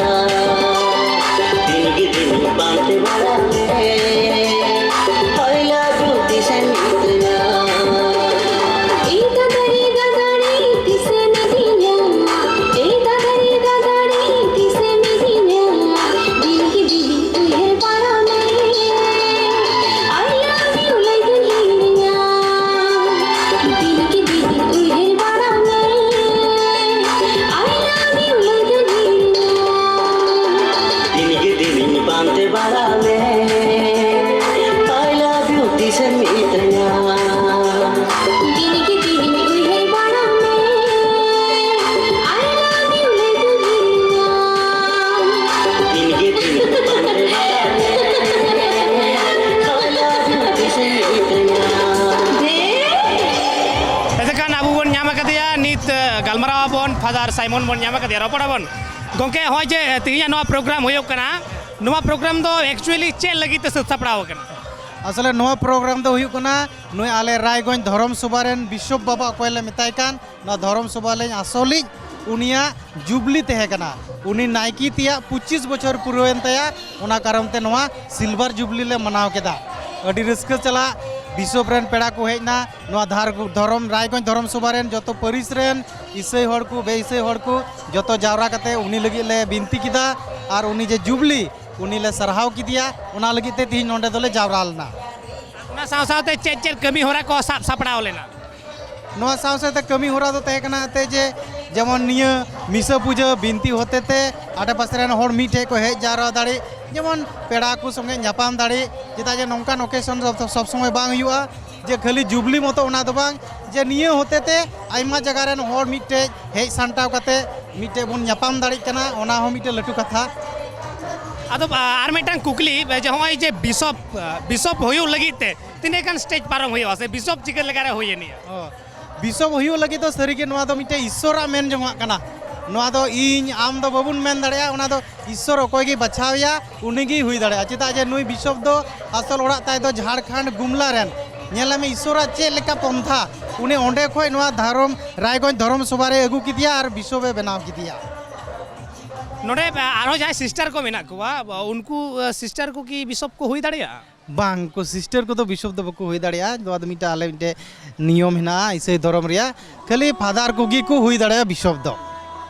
ᱫᱤᱱ ᱜᱮ ᱫᱤᱱᱤᱧ ᱯᱟᱱᱛᱮ ᱵᱟᱲᱟ ᱢᱮ᱾ I love you ᱛᱤᱥᱮᱢ ᱢᱤᱛᱟᱹᱧᱟ? ᱮ ᱫᱟᱫᱟ ᱨᱮ, ᱫᱟᱫᱟ ᱨᱮ, ᱛᱤᱥᱮᱢ ᱤᱫᱤᱧᱟ? ᱮ ᱫᱟᱫᱟ ᱨᱮ, ᱫᱟᱫᱟ ᱨᱮ, ᱛᱤᱥᱮᱢ ᱤᱫᱤᱧᱟ? ᱫᱤᱱ ᱜᱮ ᱫᱤᱱᱤᱧ ᱩᱭᱦᱟᱹᱨ ᱵᱟᱲᱟ ᱢᱮ᱾ I love you ᱞᱟᱹᱭ ᱫᱚᱧ ᱦᱤᱲᱤᱧᱟ᱾ ᱫᱤᱱ ᱜᱮ ᱫᱤᱱᱤᱧ ᱩᱭᱦᱟᱹᱨ ᱵᱟᱲᱟ ᱢᱮ᱾ I love you ᱞᱟᱹᱭ ᱫᱚᱧ ᱦᱤᱲᱤᱧᱟ᱾ ᱫᱤᱱ ᱜᱮ ᱫᱤᱱᱤᱧ ᱯᱟᱱᱛᱮ ᱵᱟᱲᱟ ᱢᱮ᱾ I love you ᱛᱤᱥᱮᱢ ᱢᱤᱛᱟᱹᱧᱟ? ᱫᱤᱱ ᱜᱮ ᱫᱤᱱᱤᱧ ᱩᱭᱦᱟᱹᱨ ᱵᱟᱲᱟ ᱢᱮ᱾ I love you ᱞᱟᱹᱭ ᱫᱚᱧ ᱦᱤᱲᱤᱧᱟ᱾ ᱫᱤᱱ ᱜᱮ ᱫᱤᱱᱤᱧ ᱯᱟᱱᱛᱮ ᱵᱟᱲᱟ ᱢᱮ᱾ I love you ᱛᱤᱥᱮᱢ ᱢᱤᱛᱟᱹᱧᱟ? ᱮᱱᱠᱷᱟᱱ ᱟᱵᱚ ᱵᱚᱱ ᱧᱟᱢ ᱟᱠᱟᱫᱮᱭᱟ ᱱᱤᱛ, ᱮ, ᱜᱟᱞᱢᱟᱨᱟᱣ ᱟᱵᱚᱱ, ᱯᱷᱟᱫᱟᱨ ᱥᱟᱭᱢᱚᱱ ᱵᱚᱱ ᱧᱟᱢ ᱟᱠᱟᱫᱮᱭᱟ, ᱨᱚᱯᱚᱲ ᱟᱵᱚᱱ᱾ ᱜᱚᱢᱠᱮ, ᱦᱚᱸᱜᱼᱚᱭ ᱡᱮ, ᱮ, ᱛᱮᱦᱮᱧᱟᱜ ᱱᱚᱣᱟ ᱯᱨᱳᱜᱨᱟᱢ ᱦᱩᱭᱩᱜ ᱠᱟᱱᱟ, ᱱᱚᱣᱟ ᱯᱨᱳᱜᱨᱟᱢ ᱫᱚ actually ᱪᱮᱫ ᱞᱟᱹᱜᱤᱫ ᱛᱮ ᱥᱟᱹᱛ ᱥᱟᱯᱲᱟᱣ ᱟᱠᱟᱱᱟ? ᱟᱥᱚᱞᱮ ᱱᱚᱣᱟ ᱯᱨᱳᱜᱨᱟᱢ ᱫᱚ ᱦᱩᱭᱩᱜ ᱠᱟᱱᱟ, ᱱᱩᱭ ᱟᱞᱮ ᱨᱟᱭᱜᱚᱸᱡᱽ ᱫᱷᱚᱨᱚᱢ ᱥᱚᱵᱷᱟ ᱨᱮᱱ ᱵᱤᱥᱚᱯ ᱵᱟᱵᱟ, ᱚᱠᱚᱭ ᱞᱮ ᱢᱮᱛᱟᱭ ᱠᱟᱱ, ᱱᱚᱣᱟ ᱫᱷᱚᱨᱚᱢ ᱥᱚᱵᱷᱟ ᱞᱮ ᱟᱥᱚᱞᱤᱡ, ᱩᱱᱤᱭᱟᱜ ᱡᱩᱵᱽᱞᱤ ᱛᱟᱦᱮᱸ ᱠᱟᱱᱟ᱾ ᱩᱱᱤ ᱱᱟᱭᱠᱮ ᱛᱮᱭᱟᱜ ᱯᱚᱸᱪᱤᱥ ᱵᱚᱪᱷᱚᱨ ᱯᱩᱨᱟᱹᱣᱮᱱ ᱛᱟᱭᱟ, ᱚᱱᱟ ᱠᱟᱨᱚᱱ ᱛᱮ ᱱᱚᱣᱟ ᱥᱤᱞᱵᱷᱟᱨ ᱡᱩᱵᱽᱞᱤ ᱞᱮ ᱢᱟᱱᱟᱣ ᱠᱮᱫᱟ᱾ ᱟᱹᱰᱤ ᱨᱟᱹᱥᱠᱟᱹ ᱥᱟᱞᱟᱜ ᱵᱤᱥᱚᱯ ᱨᱮᱱ ᱯᱮᱲᱟ ᱠᱚ ᱦᱮᱡ ᱮᱱᱟ, ᱱᱚᱣᱟ ᱫᱷᱟᱨ-, ᱫᱷᱚᱨᱚᱢ, ᱨᱟᱭᱜᱚᱸᱡᱽ ᱫᱷᱚᱨᱚᱢ ᱥᱚᱵᱷᱟ ᱨᱮᱱ ᱡᱚᱛᱚ ᱯᱟᱹᱨᱤᱥ ᱨᱮᱱ ᱤᱥᱟᱹᱭ ᱦᱚᱲ ᱠᱚ, ᱵᱮᱼᱤᱥᱟᱹᱭ ᱦᱚᱲ ᱠᱚ, ᱡᱚᱛᱚ ᱡᱟᱣᱨᱟ ᱠᱟᱛᱮ ᱩᱱᱤ ᱞᱟᱹᱜᱤᱫ ᱞᱮ ᱵᱤᱱᱛᱤ ᱠᱮᱫᱟ᱾ ᱟᱨ ᱩᱱᱤ ᱡᱮ ᱡᱩᱵᱽᱞᱤ, ᱩᱱᱤ ᱞᱮ ᱥᱟᱨᱦᱟᱣ ᱠᱮᱫᱮᱭᱟ, ᱚᱱᱟ ᱞᱟᱹᱜᱤᱫ ᱛᱮ ᱛᱮᱦᱮᱧ ᱱᱚᱰᱮ ᱫᱚᱞᱮ ᱡᱟᱣᱨᱟ ᱞᱮᱱᱟ᱾ ᱚᱱᱟ ᱥᱟᱶ ᱥᱟᱶᱛᱮ ᱪᱮᱫ ᱪᱮᱫ ᱠᱟᱹᱢᱤ ᱦᱚᱨᱟ ᱠᱚ ᱥᱟᱵ ᱥᱟᱯᱲᱟᱣ ᱞᱮᱱᱟ? ᱱᱚᱣᱟ ᱥᱟᱶ ᱥᱟᱶᱛᱮ ᱠᱟᱹᱢᱤ ᱦᱚᱨᱟ ᱫᱚ ᱛᱟᱦᱮᱸ ᱠᱟᱱᱟ ᱮᱱᱛᱮ ᱡᱮ, ᱡᱮᱢᱚᱱ ᱱᱤᱭᱟᱹ ᱢᱤᱥᱟᱹ ᱯᱩᱡᱟᱹ ᱵᱤᱱᱛᱤ ᱦᱚᱛᱮ ᱛᱮ ᱟᱰᱮ ᱯᱟᱥᱮ ᱨᱮᱱ ᱦᱚᱲ ᱢᱤᱫ ᱴᱷᱮᱡ ᱠᱚ ᱦᱮᱡ ᱡᱟᱣᱨᱟ ᱫᱟᱲᱮᱜ, ᱡᱮᱢᱚᱱ ᱯᱮᱲᱟ ᱠᱚ ᱥᱚᱸᱜᱮ ᱧᱟᱯᱟᱢ ᱫᱟᱲᱮᱜ, ᱪᱮᱫᱟᱜ ᱡᱮ ᱱᱚᱝᱠᱟᱱ occasion ᱥᱚᱵ, ᱥᱚᱵ ᱥᱚᱢᱚᱭ ᱵᱟᱝ ᱦᱩᱭᱩᱜᱼᱟ, ᱡᱮ ᱠᱷᱟᱹᱞᱤ ᱡᱩᱵᱽᱞᱤ ᱢᱚᱛᱚ ᱚᱱᱟ ᱫᱚ ᱵᱟᱝ, ᱡᱮ ᱱᱤᱭᱟᱹ ᱦᱚᱛᱮ ᱛᱮ ᱟᱭᱢᱟ ᱡᱟᱭᱜᱟ ᱨᱮᱱ ᱦᱚᱲ ᱢᱤᱫ ᱴᱷᱮᱡ ᱦᱮᱡ ᱥᱟᱢᱴᱟᱣ ᱠᱟᱛᱮ ᱢᱤᱫ ᱴᱷᱮᱡ ᱵᱚᱱ ᱧᱟᱯᱟᱢ ᱫᱟᱲᱮᱜ ᱠᱟᱱᱟ, ᱚᱱᱟ ᱦᱚᱸ ᱢᱤᱫᱴᱮᱡ ᱞᱟᱹᱴᱩ ᱠᱟᱛᱷᱟ᱾ ᱟᱫᱚ, ᱟ, ᱟᱨ ᱢᱤᱫᱴᱟᱝ ᱠᱩᱠᱞᱤ, ᱡᱮ ᱦᱚᱸᱜᱼᱚᱭ ᱡᱮ ᱵᱤᱥᱚᱯ, ᱟ, ᱵᱤᱥᱚᱯ ᱦᱩᱭᱩᱜ ᱞᱟᱹᱜᱤᱫ ᱛᱮ ᱛᱤᱱᱟᱹᱜ ᱜᱟᱱ stage ᱯᱟᱨᱚᱢ ᱦᱩᱭᱩᱜᱼᱟ, ᱥᱮ ᱵᱤᱥᱚᱯ ᱪᱤᱠᱟᱹ ᱞᱮᱠᱟᱨᱮ ᱦᱩᱭ ᱟᱹᱱᱤᱡᱼᱟ? ᱚ, ᱵᱤᱥᱚᱯ ᱦᱩᱭᱩᱜ ᱞᱟᱹᱜᱤᱫ ᱫᱚ ᱥᱟᱹᱨᱤᱜᱮ ᱱᱚᱣᱟ ᱫᱚ ᱢᱤᱫᱴᱮᱡ ᱤᱥᱥᱚᱨᱟᱜ ᱢᱮᱱ ᱡᱚᱝᱟᱜ ᱠᱟᱱᱟ᱾ ᱱᱚᱣᱟ ᱫᱚ ᱤᱧ, ᱟᱢ ᱫᱚ ᱵᱟᱵᱚᱱ ᱢᱮᱱ ᱫᱟᱲᱮᱭᱟᱜᱼᱟ, ᱚᱱᱟ ᱫᱚ ᱤᱥᱥᱚᱨ ᱚᱠᱚᱭ ᱜᱮ ᱵᱟᱪᱷᱟᱣᱮᱭᱟ, ᱩᱱᱤ ᱜᱮᱭ ᱦᱩᱭ ᱫᱟᱲᱮᱭᱟᱜᱼᱟ᱾ ᱪᱮᱫᱟᱜ ᱡᱮ ᱱᱩᱭ ᱵᱤᱥᱚᱯ ᱫᱚ ᱟᱥᱚᱞ ᱚᱲᱟᱜ ᱛᱟᱭ ᱫᱚ ᱡᱷᱟᱲᱠᱷᱚᱸᱰ ᱜᱩᱢᱞᱟ ᱨᱮᱱ᱾ ᱧᱮᱞ ᱢᱮ ᱤᱥᱥᱚᱨᱟᱜ ᱪᱮᱫ ᱞᱮᱠᱟ ᱯᱚᱱᱛᱷᱟ, ᱩᱱᱤ ᱚᱸᱰᱮ ᱠᱷᱚᱡ ᱱᱚᱣᱟ ᱫᱷᱚᱨᱚᱢ ᱨᱟᱭᱜᱚᱸᱡᱽ ᱫᱷᱚᱨᱚᱢ ᱥᱚᱵᱷᱟ ᱨᱮ ᱟᱹᱜᱩ ᱠᱮᱫᱮᱭᱟ ᱟᱨ ᱵᱤᱥᱚᱯ ᱮ ᱵᱮᱱᱟᱣ ᱠᱮᱫᱮᱭᱟ᱾ ᱱᱚᱰᱮ ᱟᱨᱦᱚᱸ ᱡᱟᱦᱟᱸᱭ ᱥᱤᱥᱴᱟᱨ ᱠᱚ ᱢᱮᱱᱟᱜ ᱠᱚᱣᱟ, ᱩᱱᱠᱩ ᱥᱤᱥᱴᱟᱨ ᱠᱚ ᱠᱤ ᱵᱤᱥᱚᱯ ᱠᱚ ᱦᱩᱭ ᱫᱟᱲᱮᱭᱟᱜᱼᱟ? ᱵᱟᱝ, ᱩᱱᱠᱩ ᱥᱤᱥᱴᱟᱨ ᱠᱚᱫᱚ ᱵᱤᱥᱚᱯ ᱫᱚ ᱵᱟᱠᱚ ᱦᱩᱭ ᱫᱟᱲᱮᱭᱟᱜᱼᱟ᱾ ᱱᱚᱣᱟ ᱫᱚ ᱢᱤᱫᱴᱮᱱ ᱟᱞᱮ ᱢᱤᱫᱴᱮᱱ ᱱᱤᱭᱚᱢ ᱦᱮᱱᱟᱜᱼᱟ ᱤᱥᱟᱹᱭ ᱫᱷᱚᱨᱚᱢ ᱨᱮᱭᱟᱜ, ᱠᱷᱟᱹᱞᱤ ᱯᱷᱟᱫᱟᱨ ᱠᱚᱜᱮ ᱠᱚ ᱦᱩᱭ ᱫᱟᱲᱮᱭᱟᱜᱼᱟ ᱵᱤᱥᱚᱯ ᱫᱚ᱾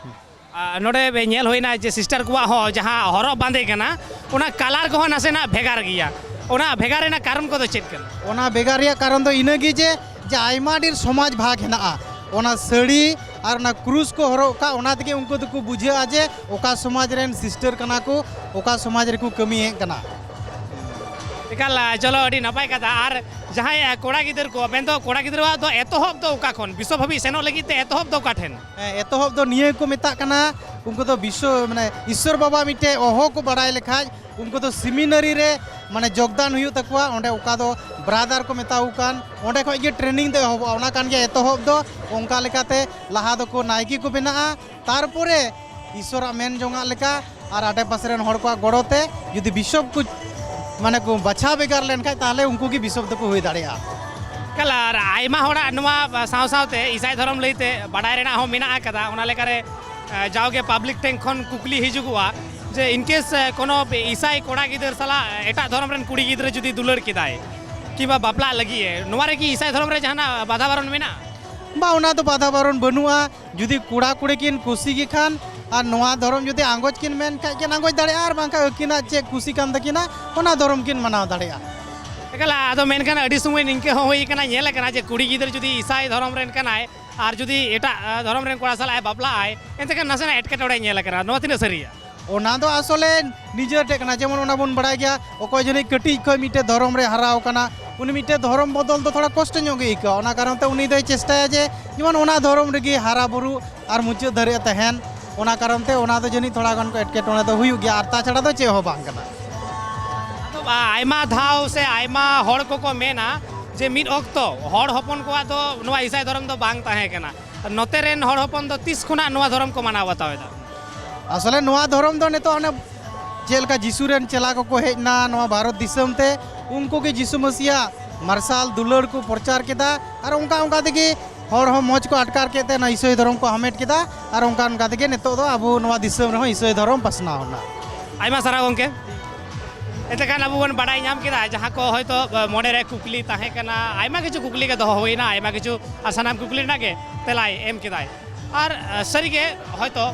ᱟᱨ ᱱᱚᱰᱮ ᱧᱮᱞ ᱦᱩᱭᱱᱟ ᱡᱮ ᱥᱤᱥᱴᱟᱨ ᱠᱚᱣᱟᱜ ᱦᱚᱸ ᱡᱟᱦᱟᱸ ᱦᱚᱨᱚᱜ ᱵᱟᱸᱫᱮ ᱠᱟᱱᱟ, ᱚᱱᱟ ᱠᱟᱞᱟᱨ ᱠᱚᱦᱚᱸ ᱱᱟᱥᱮᱱᱟᱜ ᱵᱷᱮᱜᱟᱨ ᱜᱮᱭᱟ᱾ ᱚᱱᱟ ᱵᱷᱮᱜᱟᱨ ᱨᱮᱱᱟᱜ ᱠᱟᱨᱚᱱ ᱠᱚᱫᱚ ᱪᱮᱫ ᱠᱟᱱᱟ? ᱚᱱᱟ ᱵᱷᱮᱜᱟᱨ ᱨᱮᱭᱟᱜ ᱠᱟᱨᱚᱱ ᱫᱚ ᱤᱱᱟᱹᱜᱮ ᱡᱮ, ᱡᱮ ᱟᱭᱢᱟ ᱰᱷᱮᱨ ᱥᱚᱢᱟᱡᱽ ᱵᱷᱟᱜᱽ ᱦᱮᱱᱟᱜᱼᱟ᱾ ᱚᱱᱟ ᱥᱟᱹᱲᱤ ᱟᱨ ᱚᱱᱟ ᱠᱨᱩᱥ ᱠᱚ ᱦᱚᱨᱚᱜ ᱠᱟᱜ, ᱚᱱᱟ ᱛᱮᱜᱮ ᱩᱱᱠᱩ ᱫᱚᱠᱚ ᱵᱩᱡᱷᱟᱹᱜᱼᱟ ᱡᱮ ᱚᱠᱟ ᱥᱚᱢᱟᱡᱽ ᱨᱮᱱ ᱥᱤᱥᱴᱟᱨ ᱠᱟᱱᱟ ᱠᱚ, ᱚᱠᱟ ᱥᱚᱢᱟᱡᱽ ᱨᱮᱠᱚ ᱠᱟᱹᱢᱤᱭᱮᱫ ᱠᱟᱱᱟ᱾ ᱮᱠᱟᱞ, ᱟ, ᱪᱚᱞᱚ, ᱟᱹᱰᱤ ᱱᱟᱯᱟᱭ ᱠᱟᱛᱷᱟ᱾ ᱟᱨ ᱡᱟᱦᱟᱸᱭ, ᱟ, ᱠᱚᱲᱟ ᱜᱤᱫᱟᱹᱨ ᱠᱚ, ᱢᱮᱱᱫᱚ ᱠᱚᱲᱟ ᱜᱤᱫᱽᱨᱟᱹᱣᱟᱜ ᱫᱚ ᱮᱛᱚᱦᱚᱵ ᱫᱚ ᱚᱠᱟ ᱠᱷᱚᱱ, ᱵᱤᱥᱚᱯ ᱦᱟᱹᱵᱤᱡ ᱥᱮᱱᱚᱜ ᱞᱟᱹᱜᱤᱫ ᱛᱮ ᱮᱛᱚᱦᱚᱵ ᱫᱚ ᱚᱠᱟ ᱴᱷᱮᱱ? ᱦᱮᱸ, ᱮᱛᱚᱦᱚᱵ ᱫᱚ ᱱᱤᱭᱟᱹ ᱜᱮᱠᱚ ᱢᱮᱛᱟᱜ ᱠᱟᱱᱟ, ᱩᱱᱠᱩ ᱫᱚ ᱵᱤᱥᱥᱚ, ᱢᱟᱱᱮ, ᱤᱥᱥᱚᱨ ᱵᱟᱵᱟ ᱢᱤᱫᱴᱮᱡ ᱚᱦᱚ ᱠᱚ ᱵᱟᱲᱟᱭ ᱞᱮᱠᱷᱟᱡ, ᱩᱱᱠᱩ ᱫᱚ ᱥᱮᱢᱤᱱᱟᱨᱤ ᱨᱮ, ᱢᱟᱱᱮ, ᱡᱳᱜᱽᱫᱟᱱ ᱦᱩᱭᱩᱜ ᱛᱟᱠᱚᱣᱟ᱾ ᱚᱸᱰᱮ ᱚᱠᱟ ᱫᱚ ᱵᱨᱟᱫᱟᱨ ᱠᱚ ᱢᱮᱛᱟᱣ ᱠᱟᱱ, ᱚᱸᱰᱮ ᱠᱷᱚᱡ ᱜᱮ ᱴᱨᱮᱱᱤᱝ ᱫᱚ ᱮᱦᱚᱵᱚᱜᱼᱟ᱾ ᱚᱱᱟ ᱠᱟᱱ ᱜᱮᱭᱟ ᱮᱛᱚᱦᱚᱵ ᱫᱚ᱾ ᱚᱱᱠᱟ ᱞᱮᱠᱟᱛᱮ ᱞᱟᱦᱟ ᱫᱚᱠᱚ ᱱᱟᱭᱠᱮ ᱠᱚ ᱵᱮᱱᱟᱜᱼᱟ, ᱛᱟᱨᱯᱚᱨᱮ ᱤᱥᱥᱚᱨᱟᱜ ᱢᱮᱱ ᱡᱚᱝᱟᱜ ᱞᱮᱠᱟ ᱟᱨ ᱟᱰᱮ ᱯᱟᱥᱮ ᱨᱮᱱ ᱦᱚᱲ ᱠᱚᱣᱟᱜ ᱜᱚᱲᱚ ᱛᱮ ᱡᱩᱫᱤ ᱵᱤᱥᱚᱯ ᱠᱚ, ᱢᱟᱱᱮ, ᱠᱚ ᱵᱟᱪᱷᱟᱣ ᱵᱷᱮᱜᱟᱨ ᱞᱮᱱᱠᱷᱟᱡ, ᱛᱟᱦᱞᱮ ᱩᱱᱠᱩ ᱜᱮ ᱵᱤᱥᱚᱯ ᱫᱚᱠᱚ ᱦᱩᱭ ᱫᱟᱲᱮᱭᱟᱜᱼᱟ᱾ ᱮᱠᱟᱞ, ᱟᱨ ᱟᱭᱢᱟ ᱦᱚᱲᱟᱜ ᱱᱚᱣᱟ ᱥᱟᱶ ᱥᱟᱶᱛᱮ ᱤᱥᱟᱭ ᱫᱷᱚᱨᱚᱢ ᱞᱟᱹᱭᱛᱮ ᱵᱟᱰᱟᱭ ᱨᱮᱱᱟᱜ ᱦᱚᱸ ᱢᱮᱱᱟᱜ ᱟᱠᱟᱫᱟ᱾ ᱚᱱᱟ ᱞᱮᱠᱟᱨᱮ, ᱮ, ᱡᱟᱣᱜᱮ ᱯᱟᱵᱽᱞᱤᱠ ᱴᱷᱮᱱ ᱠᱷᱚᱱ ᱠᱩᱠᱞᱤ ᱦᱤᱡᱩᱜᱚᱜᱼᱟ ᱡᱮ, in case, ᱮ, ᱠᱳᱱᱳ ᱤᱥᱟᱭ ᱠᱚᱲᱟ ᱜᱤᱫᱟᱹᱨ ᱥᱟᱞᱟᱜ ᱮᱴᱟᱜ ᱫᱷᱚᱨᱚᱢ ᱨᱮᱱ ᱠᱩᱲᱤ ᱜᱤᱫᱽᱨᱟᱹ ᱡᱩᱫᱤ ᱫᱩᱞᱟᱹᱲ ᱠᱮᱫᱟᱭ, ᱠᱤᱝᱵᱟ ᱵᱟᱯᱞᱟᱜ ᱞᱟᱹᱜᱤᱫ ᱮ, ᱱᱚᱣᱟ ᱨᱮ ᱠᱤ ᱤᱥᱟᱭ ᱫᱷᱚᱨᱚᱢ ᱨᱮ ᱡᱟᱦᱟᱱᱟᱜ ᱵᱟᱫᱷᱟ ᱵᱟᱨᱚᱱ ᱢᱮᱱᱟᱜᱼᱟ? ᱵᱟ, ᱚᱱᱟ ᱫᱚ ᱵᱟᱫᱷᱟ ᱵᱟᱨᱚᱱ ᱵᱟᱹᱱᱩᱜᱼᱟ᱾ ᱡᱩᱫᱤ ᱠᱚᱲᱟ ᱠᱩᱲᱤ ᱠᱤᱱ ᱠᱩᱥᱤ ᱜᱮ ᱠᱷᱟᱱ ᱟᱨ ᱱᱚᱣᱟ ᱫᱷᱚᱨᱚᱢ ᱡᱩᱫᱤ ᱟᱸᱜᱚᱪ ᱠᱤᱱ ᱢᱮᱱ ᱠᱷᱟᱡ ᱠᱤᱱ ᱟᱸᱜᱚᱪ ᱫᱟᱲᱮᱭᱟᱜᱼᱟ, ᱟᱨ ᱵᱟᱝᱠᱷᱟᱱ ᱟᱹᱠᱤᱱᱟᱜ ᱪᱮᱫ ᱠᱩᱥᱤ ᱠᱟᱱ ᱛᱟᱹᱠᱤᱱᱟ, ᱚᱱᱟ ᱫᱷᱚᱨᱚᱢ ᱠᱤᱱ ᱢᱟᱱᱟᱣ ᱫᱟᱲᱮᱭᱟᱜᱼᱟ᱾ ᱮᱠᱟᱞ, ᱟᱫᱚ ᱢᱮᱱᱠᱷᱟᱱ ᱟᱹᱰᱤ ᱥᱚᱢᱚᱭ ᱱᱤᱝᱠᱟᱹ ᱦᱚᱸ ᱦᱩᱭ ᱠᱟᱱᱟ, ᱧᱮᱞ ᱟᱠᱟᱱᱟ ᱡᱮ ᱠᱩᱲᱤ ᱜᱤᱫᱽᱨᱟᱹ ᱡᱩᱫᱤ ᱤᱥᱟᱭ ᱫᱷᱚᱨᱚᱢ ᱨᱮᱱ ᱠᱟᱱᱟᱭ ᱟᱨ ᱡᱩᱫᱤ ᱮᱴᱟᱜ, ᱟ, ᱫᱷᱚᱨᱚᱢ ᱨᱮᱱ ᱠᱚᱲᱟ ᱥᱟᱞᱟᱜ ᱮ ᱵᱟᱯᱞᱟᱜ ᱟᱭ, ᱮᱱᱛᱮ ᱠᱷᱟᱱ ᱱᱟᱥᱮᱱᱟᱜ ᱮᱴᱠᱮᱴᱚᱬᱮ ᱧᱮᱞ ᱟᱠᱟᱱᱟ, ᱱᱚᱣᱟ ᱛᱤᱱᱟᱹᱜ ᱥᱟᱹᱨᱤᱭᱟ? ᱚᱱᱟ ᱫᱚ ᱟᱥᱚᱞᱮ ᱱᱤᱡᱮᱨ ᱴᱷᱮᱡ ᱠᱟᱱᱟ᱾ ᱡᱮᱢᱚᱱ ᱚᱱᱟ ᱵᱚᱱ ᱵᱟᱲᱟᱭ ᱜᱮᱭᱟ, ᱚᱠᱚᱭ ᱡᱟᱹᱱᱤᱡ ᱠᱟᱹᱴᱤᱡ ᱠᱷᱚᱱ ᱢᱤᱫᱴᱮᱡ ᱫᱷᱚᱨᱚᱢ ᱨᱮ ᱦᱟᱨᱟ ᱟᱠᱟᱱᱟ, ᱩᱱᱤ ᱢᱤᱫᱴᱮᱡ ᱫᱷᱚᱨᱚᱢ ᱵᱚᱫᱚᱞ ᱫᱚ ᱛᱷᱚᱲᱟ ᱠᱚᱥᱴᱚ ᱧᱚᱜ ᱜᱮ ᱟᱹᱭᱠᱟᱹᱣᱟ᱾ ᱚᱱᱟ ᱠᱟᱨᱚᱱ ᱛᱮ ᱩᱱᱤ ᱫᱚᱭ ᱪᱮᱥᱴᱟᱭᱟ ᱡᱮ ᱡᱮᱢᱚᱱ ᱚᱱᱟ ᱫᱷᱚᱨᱚᱢ ᱨᱮᱜᱮ ᱦᱟᱨᱟ ᱵᱩᱨᱩ ᱟᱨ ᱢᱩᱪᱟᱹᱫ ᱫᱷᱟᱹᱨᱤᱡ ᱮ ᱛᱟᱦᱮᱱ᱾ ᱚᱱᱟ ᱠᱟᱨᱚᱱ ᱛᱮ ᱚᱱᱟ ᱫᱚ ᱡᱟᱹᱱᱤᱡ ᱛᱷᱚᱲᱟ ᱜᱟᱱ ᱠᱚ ᱮᱴᱠᱮᱴᱚᱬᱮ ᱫᱚ ᱦᱩᱭᱩᱜ ᱜᱮᱭᱟ, ᱟᱨ ᱛᱟᱪᱷᱟᱲᱟ ᱫᱚ ᱪᱮᱫ ᱦᱚᱸ ᱵᱟᱝ ᱠᱟᱱᱟ᱾ ᱟᱫᱚ ᱟᱭᱢᱟ ᱫᱷᱟᱣ ᱥᱮ ᱟᱭᱢᱟ ᱦᱚᱲ ᱠᱚᱠᱚ ᱢᱮᱱᱟ ᱡᱮ ᱢᱤᱫ ᱚᱠᱛᱚ ᱦᱚᱲ ᱦᱚᱯᱚᱱ ᱠᱚᱣᱟᱜ ᱫᱚ ᱱᱚᱣᱟ ᱤᱥᱟᱭ ᱫᱷᱚᱨᱚᱢ ᱫᱚ ᱵᱟᱝ ᱛᱟᱦᱮᱸ ᱠᱟᱱᱟ, ᱱᱚᱛᱮ ᱨᱮᱱ ᱦᱚᱲ ᱦᱚᱯᱚᱱ ᱫᱚ ᱛᱤᱥ ᱠᱷᱚᱱᱟᱜ ᱱᱚᱣᱟ ᱫᱷᱚᱨᱚᱢ ᱠᱚ ᱢᱟᱱᱟᱣ ᱵᱟᱛᱟᱣ ᱮᱫᱟ? ᱟᱥᱚᱞᱮ ᱱᱚᱣᱟ ᱫᱷᱚᱨᱚᱢ ᱫᱚ ᱱᱤᱛᱚᱜ ᱚᱱᱮ ᱪᱮᱫ ᱞᱮᱠᱟ ᱡᱤᱥᱩ ᱨᱮᱱ ᱪᱮᱞᱟ ᱠᱚᱠᱚ ᱦᱮᱡ ᱮᱱᱟ ᱱᱚᱣᱟ ᱵᱷᱟᱨᱚᱛ ᱫᱤᱥᱚᱢ ᱛᱮ, ᱩᱱᱠᱩ ᱜᱮ ᱡᱤᱥᱩ ᱢᱟᱹᱥᱤᱭᱟᱜ ᱢᱟᱨᱥᱟᱞ ᱫᱩᱞᱟᱹᱲ ᱠᱚ ᱯᱨᱚᱪᱟᱨ ᱠᱮᱫᱟ, ᱟᱨ ᱚᱱᱠᱟ ᱚᱱᱠᱟ ᱛᱮᱜᱮ ᱦᱚᱲ ᱦᱚᱸ ᱢᱚᱡᱽ ᱠᱚ ᱟᱴᱠᱟᱨ ᱠᱮᱫ ᱛᱮ ᱚᱱᱟ ᱤᱥᱟᱹᱭ ᱫᱷᱚᱨᱚᱢ ᱠᱚ ᱦᱟᱢᱮᱴ ᱠᱮᱫᱟ, ᱟᱨ ᱚᱱᱠᱟ ᱚᱱᱠᱟ ᱛᱮᱜᱮ ᱱᱤᱛᱚᱜ ᱫᱚ ᱟᱵᱚ ᱱᱚᱣᱟ ᱫᱤᱥᱚᱢ ᱨᱮᱦᱚᱸ ᱤᱥᱟᱹᱭ ᱫᱷᱚᱨᱚᱢ ᱯᱟᱥᱱᱟᱣ ᱮᱱᱟ᱾ ᱟᱭᱢᱟ ᱥᱟᱨᱦᱟᱣ ᱜᱚᱢᱠᱮ᱾ ᱮᱱᱛᱮ ᱠᱷᱟᱱ ᱟᱵᱚ ᱵᱚᱱ ᱵᱟᱰᱟᱭ ᱧᱟᱢ ᱠᱮᱫᱟ ᱡᱟᱦᱟᱸ ᱠᱚ ᱦᱚᱭᱛᱳ ᱢᱚᱱᱮ ᱨᱮ ᱠᱩᱠᱞᱤ ᱛᱟᱦᱮᱸ ᱠᱟᱱᱟ, ᱟᱭᱢᱟ ᱠᱤᱪᱷᱩ ᱠᱩᱠᱞᱤ ᱜᱮ ᱫᱚᱦᱚ ᱦᱩᱭᱱᱟ, ᱟᱭᱢᱟ ᱠᱤᱪᱷᱩ ᱟᱨ ᱥᱟᱱᱟᱢ ᱠᱩᱠᱞᱤ ᱨᱮᱱᱟᱜ ᱜᱮ ᱛᱮᱞᱟᱭ ᱮᱢ ᱠᱮᱫᱟᱭ᱾ ᱟᱨ, ᱟ, ᱥᱟᱹᱨᱤᱜᱮ ᱦᱚᱭᱛᱳ